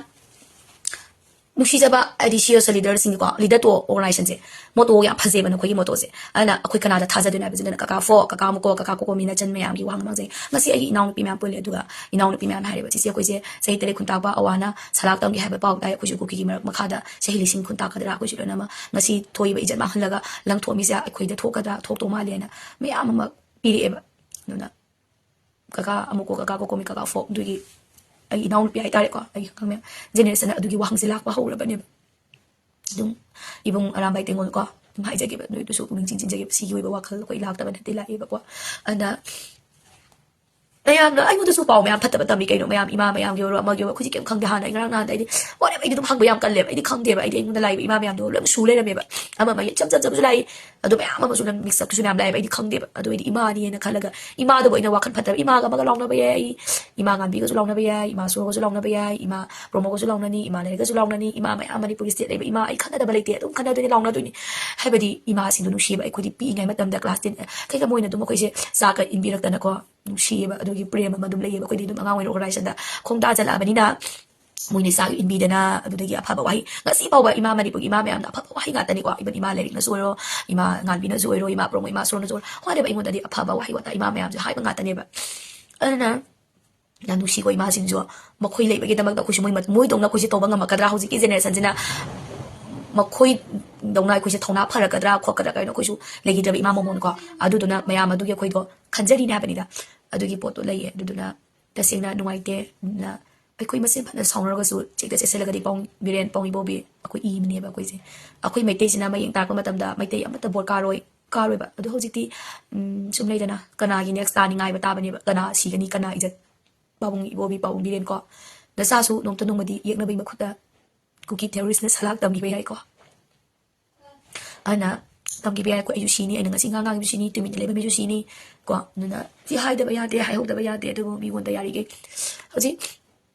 ꯅꯨꯡꯁꯤꯖꯕ ꯍꯥꯏꯗꯤ ꯁꯤ ꯑꯣꯏꯔꯁꯨ leaderꯁꯤꯡꯒꯤꯀꯣ, leaderꯇꯣ organizationꯁꯦ motto ꯌꯥꯝ ꯐꯖꯩꯕ ꯅꯈꯣꯏꯒꯤ mottoꯁꯦ꯫ ꯑꯗꯨꯅ ꯑꯩꯈꯣꯏ ꯀꯅꯥꯗ ꯊꯥꯖꯗꯣꯏꯅꯣ ꯍꯥꯏꯕꯁꯤꯗ ꯀꯀꯥ ꯐꯣ, ꯀꯀꯥ ꯃꯨꯀꯣ, ꯀꯀꯥ ꯀꯣꯀꯣ ꯃꯤꯅ ꯆꯟ ꯃꯌꯥꯝꯒꯤ ꯋꯥꯍꯪ ꯃꯥꯡꯖꯩ꯫ ꯉꯁꯤ ꯑꯩꯒꯤ ꯏꯅꯥꯎꯅꯨꯄꯤ ꯃꯌꯥꯝ ꯄꯨꯜꯂꯦ, ꯑꯗꯨꯒ ꯏꯅꯥꯎꯅꯨꯄꯤ ꯃꯌꯥꯝ ꯍꯥꯏꯔꯦꯕ, "ꯆꯤꯆꯦ ꯑꯩꯈꯣꯏꯁꯦ ꯆꯍꯤ ꯇꯔꯦꯠ ꯈꯨꯟꯇꯥꯛꯄ ꯑꯋꯥꯅ ꯁꯂꯥꯛ ꯇꯝꯒꯦ ꯍꯥꯏꯕ ꯄꯥꯎ ꯇꯥꯏ, ꯑꯩꯈꯣꯏꯁꯨ ꯀꯨꯀꯤꯒꯤ ꯃꯔꯛ ꯃꯈꯥꯗ ꯆꯍꯤ ꯂꯤꯁꯤꯡ ꯈꯨꯟꯇꯥꯛꯀꯗ꯭ꯔꯥ, ꯑꯩꯈꯣꯏꯁꯨ ꯂꯣꯏꯅꯃꯛ ꯉꯁꯤ ꯊꯣꯛꯏꯕ ꯏꯖꯠ ꯃꯥꯡꯍꯜꯂꯒ ꯂꯪꯊꯣꯛꯑꯝꯃꯤꯁꯦ ꯑꯩꯈꯣꯏꯗ ꯊꯣꯛꯀꯗ꯭ꯔꯥ, ꯊꯣꯛꯇꯧ ꯃꯥꯜꯂꯦꯅ" ꯃꯌꯥꯝ ꯑꯃ ꯄꯤꯔꯛꯑꯦꯕ꯫ ꯑꯗꯨꯅ ꯀꯀꯥ ꯑꯃꯨꯛꯀꯣ, ꯀꯀꯥ ꯀꯣꯀꯣꯃꯤ, ꯀꯀꯥ ꯐꯣꯛ, ꯑꯗꯨꯒꯤ ꯑꯩ ꯏꯅꯥꯎꯅꯨꯄꯤ ꯍꯥꯏꯇꯥꯔꯦꯀꯣ, ꯑꯩ ꯈꯪꯉꯦ, generation ꯑꯗꯨꯒꯤ ꯋꯥꯍꯪꯁꯦ ꯂꯥꯛꯄ ꯍꯧꯔꯕꯅꯦꯕ꯫ ꯑꯗꯨꯝ ꯏꯕꯨꯡ ꯑꯔꯥꯝꯕꯥꯏ ꯇꯦꯡꯒꯣꯜꯀꯣ ꯑꯗꯨꯝ ꯍꯥꯏꯖꯒꯦꯕ, ꯅꯣꯏꯗꯁꯨ ꯄꯨꯛꯅꯤꯡ ꯆꯤꯡꯁꯤꯟꯖꯒꯦꯕ, ꯁꯤꯒꯤ ꯑꯣꯏꯕ ꯋꯥꯈꯜ ꯑꯩꯈꯣꯏ ꯂꯥꯛꯇꯕ ꯅꯠꯇꯦ, ꯂꯥꯛꯑꯦꯕꯀꯣ꯫ ꯑꯗ ꯃꯌꯥꯝꯅ ꯑꯩꯉꯣꯟꯗꯁꯨ ꯄꯥꯎ ꯃꯌꯥꯝ ꯐꯠꯇꯕ ꯇꯝꯃꯤ ꯀꯩꯅꯣ, ꯃꯌꯥꯝ ꯏꯃꯥ ꯃꯌꯥꯝꯒꯤ ꯑꯣꯏꯔꯣ ꯑꯃꯒꯤ ꯑꯣꯏꯔꯣ, ꯑꯩꯈꯣꯏꯁꯦ ꯀꯩꯝ ꯈꯪꯗꯦ꯫ ꯍꯥꯟꯅ ꯑꯩ ꯉꯔꯥꯡ ꯅꯍꯥꯟꯗ ꯑꯩꯗꯤ ꯋꯥꯔꯦꯕ, ꯑꯩꯗꯤ ꯑꯗꯨꯝ ꯍꯪꯕ ꯌꯥꯝ ꯀꯜꯂꯦꯕ, ꯑꯩꯗꯤ ꯈꯪꯗꯦꯕ, ꯑꯩꯗꯤ ꯑꯩꯉꯣꯟꯗ ꯂꯥꯛꯏꯕ ꯏꯃꯥ ꯃꯌꯥꯝꯗꯣ ꯂꯣꯏꯅ ꯁꯨ ꯂꯩꯔꯝꯃꯦꯕ, ꯑꯃ ꯑꯃ ꯏꯆꯝ ꯆꯝ ꯆꯝꯁꯨ ꯂꯥꯛꯏ, ꯑꯗꯣ ꯃꯌꯥꯝ ꯑꯃꯁꯨ ꯂꯝ mix upꯇꯁꯨ ꯃꯌꯥꯝ ꯂꯥꯛꯑꯦꯕ, ꯑꯩꯗꯤ ꯈꯪꯗꯦꯕ꯫ ꯑꯗꯨ ꯑꯩꯗꯤ ꯏꯃꯥꯅꯦꯅ ꯈꯜꯂꯒ ꯏꯃꯥꯗꯕꯨ ꯑꯩꯅ ꯋꯥꯈꯜ ꯐꯠꯇꯕ, ꯏꯃꯥꯒ ꯑꯃꯒ ꯂꯥꯎꯅꯕ ꯌꯥꯏ, ꯑꯩ ꯏꯃꯥ ꯉꯥꯟꯕꯤꯒꯁꯨ ꯂꯥꯎꯅꯕ ꯌꯥꯏ, ꯏꯃꯥ ꯁꯣꯔꯒꯁꯨ ꯂꯥꯎꯅꯕ ꯌꯥꯏ, ꯏꯃꯥ ꯄ꯭ꯔꯣꯃꯣꯒꯁꯨ ꯂꯥꯎꯅꯅꯤ, ꯏꯃꯥ ꯂꯩꯔꯒꯁꯨ ꯂꯥꯎꯅꯅꯤ, ꯏꯃꯥ ꯃꯌꯥꯝ ꯃꯅꯤꯄꯨꯔꯒꯤ state ꯂꯩꯕ ꯏꯃꯥ ꯑꯩ ꯈꯠꯅꯗꯕ ꯂꯩꯇꯦ, ꯑꯗꯨꯝ ꯈꯠꯅꯗꯣꯏꯅꯤ, ꯂꯥꯎꯅꯗꯣꯏꯅꯤ꯫ ꯍꯥꯏꯕꯗꯤ ꯏꯃꯥꯁꯤꯡꯗꯣ ꯅꯨꯡꯁꯤꯕ, ꯑꯩꯈꯣꯏꯗꯤ ꯄꯤꯛꯏꯉꯩ ꯃꯇꯝꯗ class ten ꯀꯩꯗ ꯃꯣꯏꯅ ꯑꯗꯨꯝ ꯑꯩꯈꯣꯏꯁꯦ ꯆꯥꯛꯀ ꯏꯟꯕꯤꯔꯛꯇꯅꯀꯣ, ꯅꯨꯡꯁꯤꯌꯦꯕ꯫ ꯑꯗꯨꯒꯤ ꯄ꯭ꯔꯦꯝ ꯑꯃ ꯑꯗꯨꯝ ꯂꯩꯌꯦꯕ꯫ ꯑꯩꯈꯣꯏꯗꯤ ꯑꯗꯨꯝ ꯑꯉꯥꯡ ꯑꯣꯏꯅ organizationꯗ ꯈꯣꯡꯗꯥꯖꯜꯂꯛꯑꯕꯅꯤꯅ ꯃꯣꯏꯅ ꯆꯥꯛ ꯏꯟꯕꯤꯗꯅ, ꯑꯗꯨꯗꯒꯤ ꯑꯐꯕ ꯋꯥꯍꯩ, ꯉꯁꯤ ꯐꯥꯎꯕ ꯏꯃꯥ ꯃꯅꯤꯄꯨꯔꯒꯤ ꯏꯃꯥ ꯃꯌꯥꯝꯅ ꯑꯐꯕ ꯋꯥꯍꯩ ꯉꯥꯛꯇꯅꯤꯀꯣ꯫ Even ꯏꯃꯥ ꯂꯥꯏꯔꯤꯛꯅꯁꯨ ꯑꯣꯏꯔꯣ, ꯏꯃꯥ ꯉꯥꯟꯕꯤꯅꯁꯨ ꯑꯣꯏꯔꯣ, ꯏꯃꯥ ꯄ꯭ꯔꯣꯃꯣ, ꯏꯃꯥ ꯁꯣꯔꯅꯁꯨ ꯑꯣꯏꯔꯣ, ꯍꯣꯠꯅꯕ ꯑꯩꯉꯣꯟꯗꯗꯤ ꯑꯐꯕ ꯋꯥꯍꯩ ꯋꯥꯇꯥ ꯏꯃꯥ ꯃꯌꯥꯝꯁꯦ ꯍꯥꯏꯕ ꯉꯥꯛꯇꯅꯦꯕ꯫ ꯑꯗꯨꯅ ꯌꯥꯝ ꯅꯨꯡꯁꯤꯀꯣ ꯏꯃꯥꯁꯤꯡꯁꯨ꯫ ꯃꯈꯣꯏ ꯂꯩꯕꯒꯤꯗꯃꯛꯇ ꯑꯩꯈꯣꯏꯁꯨ ꯃꯣꯏ, ꯃꯣꯏꯗꯧꯅ ꯑꯩꯈꯣꯏꯁꯦ ꯇꯧꯕ ꯉꯝꯃꯛꯀꯗ꯭ꯔꯥ? ꯍꯧꯖꯤꯛꯀꯤ generationꯁꯤꯅ ꯃꯈꯣꯏꯗꯧꯅ ꯑꯩꯈꯣꯏꯁꯦ ꯊꯧꯅꯥ ꯐꯔꯛꯀꯗ꯭ꯔꯥ ꯈꯣꯠꯀꯗ꯭ꯔꯥ ꯀꯥꯏꯅ ꯑꯩꯈꯣꯏꯁꯨ ꯂꯩꯈꯤꯗ꯭ꯔꯕ ꯏꯃꯥ ꯃꯃꯣꯟꯀꯣ꯫ ꯑꯗꯨꯗꯨꯅ ꯃꯌꯥꯝ ꯑꯗꯨꯒꯤ ꯑꯩꯈꯣꯏꯗꯣ ꯈꯟꯖꯔꯤꯅꯦ ꯍꯥꯏꯕꯅꯤꯗ꯫ ꯑꯗꯨꯒꯤ ꯄꯣꯠꯇꯣ ꯂꯩꯌꯦ꯫ ꯑꯗꯨꯗꯨꯅ ꯇꯁꯦꯡꯅ ꯅꯨꯡꯉꯥꯏꯇꯦ꯫ ꯑꯗꯨꯅ ꯑꯩꯈꯣꯏ ꯃꯁꯦꯟ ꯐꯅ ꯁꯥꯎꯅꯔꯒꯁꯨ ꯆꯦꯛꯇ ꯆꯦꯠꯁꯤꯜꯂꯒꯗꯤ ꯄꯥꯎ-, ꯕꯤꯔꯦꯟ, ꯄꯥꯎꯃꯤ ꯕꯣꯕꯤ, ꯑꯩꯈꯣꯏ ꯏꯕꯅꯦꯕ ꯑꯩꯈꯣꯏꯁꯦ꯫ ꯑꯩꯈꯣꯏ ꯃꯩꯇꯩꯁꯤꯅ ꯃꯌꯦꯡ ꯇꯥꯔꯛꯄ ꯃꯇꯝꯗ ꯃꯩꯇꯩ ꯑꯃꯠꯇ ꯚꯣꯠ ꯀꯥꯔꯣꯏ, ꯀꯥꯔꯣꯏꯕ꯫ ꯑꯗꯣ ꯍꯧꯖꯤꯛꯇꯤ, ꯎꯝ, ꯁꯨꯝ ꯂꯩꯗꯅ, ꯀꯅꯥꯒꯤ next ꯇꯥꯅꯤ ꯉꯥꯏꯕ ꯇꯥꯕꯅꯦꯕ꯫ ꯀꯅꯥ ꯁꯤꯒꯅꯤ, ꯀꯅꯥ ꯏꯖꯠ, ꯄꯥꯕꯨꯡ ꯏꯕꯣꯕꯤ, ꯄꯥꯕꯨꯡ ꯕꯤꯔꯦꯟ ꯀꯣ꯫ ꯅꯆꯥꯁꯨ ꯅꯣꯡꯃꯇ ꯅꯣꯡꯃꯗꯤ ꯌꯦꯛꯅꯕꯒꯤ ꯃꯈꯨꯠꯇ ꯀꯨꯀꯤ terroristꯅ ꯁꯂꯥꯛ ꯇꯝꯈꯤꯕ ꯌꯥꯏꯀꯣ꯫ ꯑꯗꯨꯅ ꯇꯝꯈꯤꯕ ꯌꯥꯏꯀꯣ꯫ ꯑꯩꯁꯨ ꯁꯤꯅꯤ, ꯑꯩꯅ ꯉꯁꯤ ꯉꯥꯡ ꯉꯥꯡꯉꯤꯕꯁꯨ ꯁꯤꯅꯤ, ꯇꯨꯃꯤꯟꯅ ꯂꯩꯕ ꯃꯤꯁꯨ ꯁꯤꯅꯤ ꯀꯣ꯫ ꯑꯗꯨꯅ ꯁꯤ ꯍꯥꯏꯗꯕ ꯌꯥꯗꯦ, ꯍꯥꯏꯍꯧꯗꯕ ꯌꯥꯗꯦ꯫ ꯑꯗꯨꯕꯨ ꯃꯤꯉꯣꯟꯗ ꯌꯥꯔꯤꯈꯩ ꯍꯧꯖꯤꯛ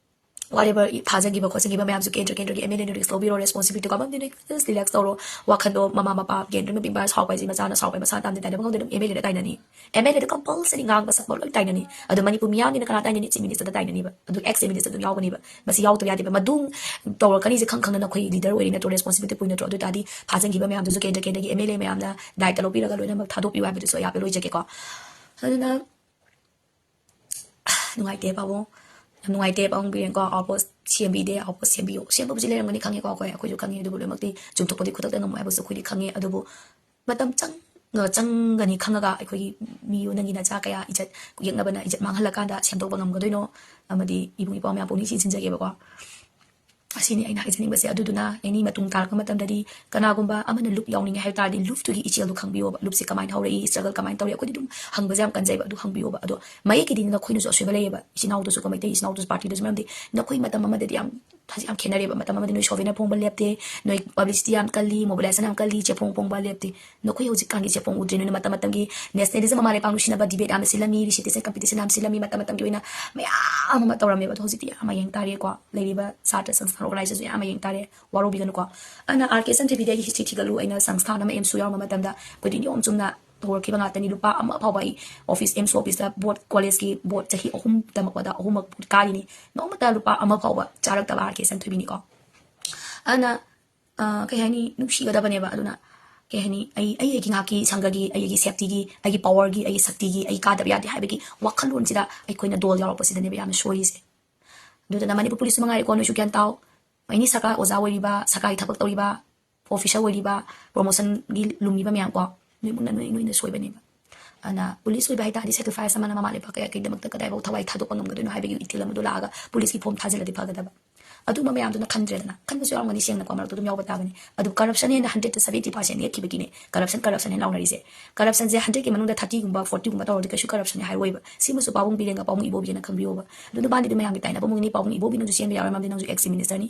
whatever ꯊꯥꯖꯈꯤꯕ ꯈꯣꯠꯆꯈꯤꯕ ꯃꯌꯥꯝꯁꯨ ꯀꯦꯟꯗ꯭ꯔ ꯀꯦꯟꯗ꯭ꯔꯒꯤ MLAꯅ risk ꯂꯧꯕꯤꯔꯣ, responsibilityꯗꯣ ꯀꯃꯟꯗꯨꯅ just relax ꯇꯧꯔꯣ꯫ ꯋꯥꯈꯟꯗꯣ ꯃꯃꯥ ꯃꯄꯥ ꯀꯦꯟꯗ꯭ꯔ ꯅꯨꯄꯤ ꯅꯨꯄꯥ ꯁꯥꯎꯕ ꯍꯥꯏꯁꯦ ꯃꯆꯥꯅ ꯁꯥꯎꯕ ꯃꯁꯥ ꯇꯥꯝꯗꯤ ꯇꯥꯏꯅꯕ ꯉꯝꯗꯦ, ꯑꯗꯨꯝ MLAꯗ ꯇꯥꯏꯅꯅꯤ꯫ MLAꯗ compulsory ꯉꯥꯡꯕ ꯁꯛꯄ ꯂꯣꯏ ꯇꯥꯏꯅꯅꯤ꯫ ꯑꯗꯣ ꯃꯅꯤꯄꯨꯔ ꯃꯤꯌꯥꯝꯒꯤꯅ ꯀꯅꯥ ꯇꯥꯏꯅꯅꯤ? Chief Ministerꯗ ꯇꯥꯏꯅꯅꯤꯕ꯫ ꯑꯗꯨ ex Chief Minister ꯑꯗꯨꯝ ꯌꯥꯎꯒꯅꯤꯕ꯫ ꯃꯁꯤ ꯌꯥꯎꯗꯕ ꯌꯥꯗꯦꯕ꯫ ꯃꯗꯨ ꯇꯧꯔꯛꯀꯅꯤꯁꯦ ꯈꯪ ꯈꯪꯅ ꯅꯈꯣꯏ leader ꯑꯣꯏꯔꯤ ꯅꯠꯇ꯭ꯔꯣ, responsibility ꯄꯨꯏ ꯅꯠꯇ꯭ꯔꯣ? ꯑꯗꯨ ꯑꯣꯏ ꯇꯥꯔꯗꯤ ꯐꯥꯖꯤꯟꯈꯤꯕ ꯃꯌꯥꯝꯗꯨꯁꯨ ꯀꯦꯟꯗ꯭ꯔ ꯀꯦꯟꯗ꯭ꯔꯒꯤ MLA ꯃꯌꯥꯝꯅ ꯗꯥꯏꯇ ꯂꯧꯕꯤꯔꯒ ꯂꯣꯏꯅꯃꯛ ꯊꯥꯗꯣꯛꯄꯤꯌꯨ ꯍꯥꯏꯕꯗꯨꯁꯨ ꯑꯌꯥꯕ ꯂꯣꯏꯖꯒꯦꯀꯣ꯫ ꯑꯗꯨꯅ ꯅꯨꯡꯉꯥꯏꯇꯦ ꯄꯥꯕꯨꯡ, ꯌꯥꯝ ꯅꯨꯡꯉꯥꯏꯇꯦ ꯄꯥꯕꯨꯡ ꯕꯤꯔꯦꯟꯀꯣ꯫ Our post ꯁꯦꯝꯕꯤꯗꯦ, our post ꯁꯦꯝꯕꯤꯌꯨ꯫ ꯁꯦꯝꯕꯕꯨꯗꯤ ꯂꯩꯔꯝꯒꯅꯤ ꯈꯪꯉꯦꯀꯣ ꯑꯩꯈꯣꯏ, ꯑꯩꯈꯣꯏꯁꯨ ꯈꯪꯉꯦ꯫ ꯑꯗꯨꯕꯨ ꯂꯣꯏꯅꯃꯛꯇꯤ ꯆꯨꯝꯊꯣꯛꯄꯗꯤ ꯈꯨꯗꯛꯇ ꯉꯝꯃꯣꯏ ꯍꯥꯏꯕꯁꯨ ꯑꯩꯈꯣꯏꯗꯤ ꯈꯪꯉꯦ꯫ ꯑꯗꯨꯕꯨ ꯃꯇꯝ ꯆꯪ-, ꯆꯪꯒꯅꯤ ꯈꯪꯉꯒ ꯑꯩꯈꯣꯏꯒꯤ ꯃꯤ, ꯅꯪꯒꯤ ꯅꯆꯥ ꯀꯌꯥ ꯏꯖꯠ ꯌꯦꯛꯅꯕꯅ ꯏꯖꯠ ꯃꯥꯡꯍꯜꯂꯀꯥꯟꯗ ꯁꯦꯝꯗꯣꯛꯄ ꯉꯝꯒꯗꯣꯏꯅꯣ? ꯑꯃꯗꯤ ꯏꯕꯨꯡ ꯏꯄ꯭ꯋꯥ ꯃꯌꯥꯝ ꯄꯨꯛꯅꯤꯡ ꯆꯤꯡꯁꯤꯟꯖꯒꯦꯕꯀꯣ꯫ ꯑꯁꯤꯅꯤ ꯑꯩꯅ ꯍꯥꯏꯖꯅꯤꯡꯕꯁꯦ꯫ ꯑꯗꯨꯗꯨꯅ ꯑꯦꯅꯤ ꯃꯇꯨꯡ ꯇꯥꯔꯛꯄ ꯃꯇꯝꯗꯗꯤ ꯀꯅꯥꯒꯨꯝꯕ ꯑꯃꯅ ꯂꯨꯞ ꯌꯥꯎꯅꯤꯡꯉꯦ ꯍꯥꯏꯕ ꯇꯥꯔꯗꯤ ꯂꯨꯞꯇꯨꯒꯤ ꯏꯆꯦꯜꯗꯣ ꯈꯪꯕꯤꯌꯣꯕ꯫ ꯂꯨꯞꯁꯦ ꯀꯃꯥꯏꯅ ꯍꯧꯔꯛꯏ, struggle ꯀꯃꯥꯏꯅ ꯇꯧꯔꯛꯏ, ꯑꯩꯈꯣꯏꯗꯤ ꯑꯗꯨꯝ ꯍꯪꯕꯁꯦ ꯌꯥꯝ ꯀꯟꯖꯩꯕ꯫ ꯑꯗꯨ ꯍꯪꯕꯤꯌꯣꯕ꯫ ꯑꯗꯣ ꯃꯌꯦꯛꯀꯤꯗꯤ ꯅꯈꯣꯏꯅꯁꯨ ꯑꯁꯣꯏꯕ ꯂꯩꯌꯦꯕ, ꯏꯆꯤꯟ ꯏꯅꯥꯎꯗꯁꯨꯀꯣ, ꯃꯩꯇꯩ ꯏꯆꯤꯟ ꯏꯅꯥꯎꯗꯁꯨ, ꯄꯥꯔꯇꯤꯗꯁꯨ꯫ ꯃꯔꯝꯗꯤ ꯅꯈꯣꯏ ꯃꯇꯝ ꯑꯃꯗꯗꯤ ꯌꯥꯝ, ꯌꯥꯝ ꯈꯦꯠꯅꯔꯦꯕ꯫ ꯃꯇꯝ ꯑꯃꯗꯤ ꯅꯣꯏ ꯁꯣꯚꯦꯅ ꯐꯣꯡꯕ ꯂꯦꯞꯇꯦ, ꯅꯣꯏ publicity ꯌꯥꯝ ꯀꯜꯂꯤ, mobilization ꯌꯥꯝ ꯀꯜꯂꯤ, ꯆꯦꯐꯣꯡ ꯐꯣꯡꯕ ꯂꯦꯞꯇꯦ꯫ ꯅꯈꯣꯏ ꯍꯧꯖꯤꯛꯀꯥꯟꯒꯤ ꯆꯦꯐꯣꯡ ꯎꯗ꯭ꯔꯦ꯫ ꯅꯣꯏꯅ ꯃꯇꯝ ꯃꯇꯝꯒꯤ nationalism, ꯃꯃꯥ ꯂꯩꯄꯥꯛ ꯅꯨꯡꯁꯤꯅꯕ debate ꯌꯥꯝꯅ ꯁꯤꯜꯂꯝꯃꯤ, recitation competition ꯌꯥꯝ ꯁꯤꯜꯂꯝꯃꯤ, ꯃꯇꯝ ꯃꯇꯝꯒꯤ ꯑꯣꯏꯅ ꯃꯌꯥꯝ ꯑꯃ ꯇꯧꯔꯝꯃꯦꯕ꯫ ꯑꯗꯣ ꯍꯧꯖꯤꯛꯇꯤ ꯌꯥꯝ ꯃꯌꯦꯡ ꯇꯥꯔꯦꯀꯣ꯫ ꯂꯩꯔꯤꯕ ꯁꯥꯇ꯭ꯔ ꯁꯪꯁꯊꯥꯟ organizationꯁꯨ ꯌꯥꯝ ꯃꯌꯦꯡ ꯇꯥꯔꯦ, ꯋꯥꯔꯧꯕꯤꯒꯅꯨꯀꯣ꯫ ꯑꯗꯨꯅ R K Sanjeevꯗꯒꯤ history ꯊꯤꯒꯠꯂꯨ, ꯑꯩꯅ ꯁꯪꯁꯊꯥꯟ ꯑꯃ, ꯑꯦꯝꯁꯨ ꯌꯥꯎꯔꯝꯕ ꯃꯇꯝꯗ ꯑꯩꯈꯣꯏꯗꯤ ꯅꯤꯌꯣꯝ ꯆꯨꯝꯅ ꯇꯧꯔꯛꯈꯤꯕ ꯉꯥꯛꯇꯅꯤ꯫ ꯂꯨꯄꯥ ꯑꯃ ꯐꯥꯎꯕ ꯑꯩ ꯑꯣꯐꯤꯁ, ꯑꯦꯝꯁ ꯑꯣꯐꯤꯁꯇ ꯕꯣꯔꯗ, ꯀꯣꯂꯦꯖꯀꯤ ꯕꯣꯔꯗ ꯆꯍꯤ ꯑꯍꯨꯝ ꯇꯝꯃꯛꯄꯗ ꯑꯍꯨꯝꯃꯛ ꯀꯥꯔꯤꯅꯤ, ꯅꯣꯡꯃꯇ ꯂꯨꯄꯥ ꯑꯃ ꯐꯥꯎꯕ ꯆꯥꯔꯛꯇꯕ ꯑꯥꯔ ꯀꯦ ꯁꯟꯊꯣꯏꯕꯤꯅꯤꯀꯣ꯫ ꯑꯗꯨꯅ ꯑ, ꯀꯩ ꯍꯥꯏꯅꯤ, ꯅꯨꯡꯁꯤꯒꯗꯕꯅꯦꯕ꯫ ꯑꯗꯨꯅ ꯀꯩ ꯍꯥꯏꯅꯤ, ꯑꯩ ꯑꯩ ꯑꯩꯒꯤ ꯉꯥꯏꯍꯥꯛꯀꯤ ꯁꯪꯒꯒꯤ, ꯑꯩꯒꯤ ꯁꯦꯞꯇꯤꯒꯤ, ꯑꯩꯒꯤ ꯄꯥꯋꯔꯒꯤ, ꯑꯩꯒꯤ ꯁꯛꯇꯤꯒꯤ, ꯑꯩ ꯀꯥꯗꯕ ꯌꯥꯗꯦ ꯍꯥꯏꯕꯒꯤ ꯋꯥꯈꯜꯂꯣꯟꯁꯤꯗ ꯑꯩꯈꯣꯏꯅ ꯗꯣꯜ ꯌꯥꯎꯔꯛꯄꯁꯤꯗꯅꯦꯕ ꯌꯥꯝꯅ ꯁꯣꯏꯔꯤꯁꯦ꯫ ꯑꯗꯨꯗꯨꯅ ꯃꯅꯤꯄꯨꯔ ꯄꯨꯂꯤꯁꯁꯨ ꯃꯉꯥꯏꯔꯦꯀꯣ, ꯅꯣꯏꯁꯨ ꯒ꯭ꯌꯥꯟ ꯇꯥꯎ꯫ ꯑꯦꯅꯤ ꯁꯔꯀꯥꯔ ꯑꯣꯖꯥ ꯑꯣꯏꯔꯤꯕ, ꯁꯔꯀꯥꯔꯒꯤ ꯊꯕꯛ ꯇꯧꯔꯤꯕ, ꯑꯣꯐꯤꯁꯔ ꯑꯣꯏꯔꯤꯕ, ꯄ꯭ꯔꯣꯃꯣꯁꯟꯒꯤ ꯂꯨꯝꯃꯤꯕ ꯃꯌꯥꯝ ꯀꯣ, ꯅꯣꯏꯃꯛꯅ ꯅꯣꯏ ꯅꯣꯏꯅ ꯁꯣꯏꯕꯅꯦꯕ꯫ ꯑꯗꯨꯅ ꯄꯨꯂꯤꯁ ꯑꯣꯏꯕ ꯍꯥꯏꯇꯥꯔꯗꯤ ꯁꯦꯀ꯭ꯔꯤꯐꯥꯏꯁ ꯑꯃꯅ ꯃꯃꯥ ꯂꯩꯕꯥꯛ ꯀꯌꯥ ꯀꯩꯗꯃꯛꯇ ꯀꯗꯥꯏꯐꯥꯎ ꯊꯋꯥꯏ ꯊꯥꯗꯣꯛꯄ ꯉꯝꯒꯗꯣꯏꯅꯣ ꯍꯥꯏꯕꯒꯤ ꯏꯊꯤꯜ ꯑꯃꯗꯣ ꯂꯥꯛꯑꯒ ꯄꯨꯂꯤꯁꯀꯤ ꯐꯣꯝ ꯊꯥꯖꯤꯜꯂꯗꯤ ꯐꯒꯗꯕ꯫ ꯑꯗꯨꯝꯕ ꯃꯌꯥꯝꯗꯨꯅ ꯈꯟꯗ꯭ꯔꯦꯗꯅ꯫ ꯈꯟꯕꯁꯨ ꯌꯥꯎꯔꯝꯒꯅꯤ, ꯁꯦꯡꯅꯀꯣ, ꯃꯔꯛꯇ ꯑꯗꯨꯝ ꯌꯥꯎꯕ ꯇꯥꯕꯅꯤ꯫ ꯑꯗꯨ ꯀꯔꯞꯁꯟ ꯍꯦꯟꯅ ꯍꯟꯗ꯭ꯔꯦꯠꯇ ꯁꯕꯦꯟꯇꯤ ꯄꯥꯔꯁꯦꯟ ꯅꯦꯠꯈꯤꯕꯒꯤꯅꯦ ꯀꯔꯞꯁꯟ, ꯀꯔꯞꯁꯟ ꯍꯦꯟꯅ ꯂꯥꯎꯅꯔꯤꯁꯦ꯫ ꯀꯔꯞꯁꯟꯁꯦ ꯍꯟꯗ꯭ꯔꯦꯠꯀꯤ ꯃꯅꯨꯡꯗ ꯊꯥꯔꯇꯤꯒꯨꯝꯕ, ꯐꯣꯔꯇꯤꯒꯨꯝꯕ ꯇꯧꯔꯗꯤ ꯀꯩꯁꯨ ꯀꯔꯞꯁꯟꯅꯦ ꯍꯥꯏꯔꯣꯏꯕ꯫ ꯁꯤꯃꯁꯨ ꯄꯥꯕꯨꯡ ꯕꯤꯔꯦꯟꯒ ꯄꯥꯕꯨꯡ ꯏꯕꯣꯕꯤꯁꯤꯅ ꯈꯪꯕꯤꯌꯣꯕ꯫ ꯑꯗꯨ ꯅꯨꯄꯥꯅꯤꯗꯤ ꯃꯌꯥꯝꯒꯤ ꯇꯥꯏꯅꯕ ꯑꯃꯨꯛꯅꯤ, ꯄꯥꯕꯨꯡ ꯏꯕꯣꯕꯤ ꯅꯪꯁꯨ ꯆꯦꯟꯕ ꯌꯥꯔꯣꯏ, ꯃꯔꯝꯗꯤ ꯅꯪꯁꯨ ꯑꯦꯛꯁ ꯃꯤꯅꯤꯁꯇꯔꯅꯤ꯫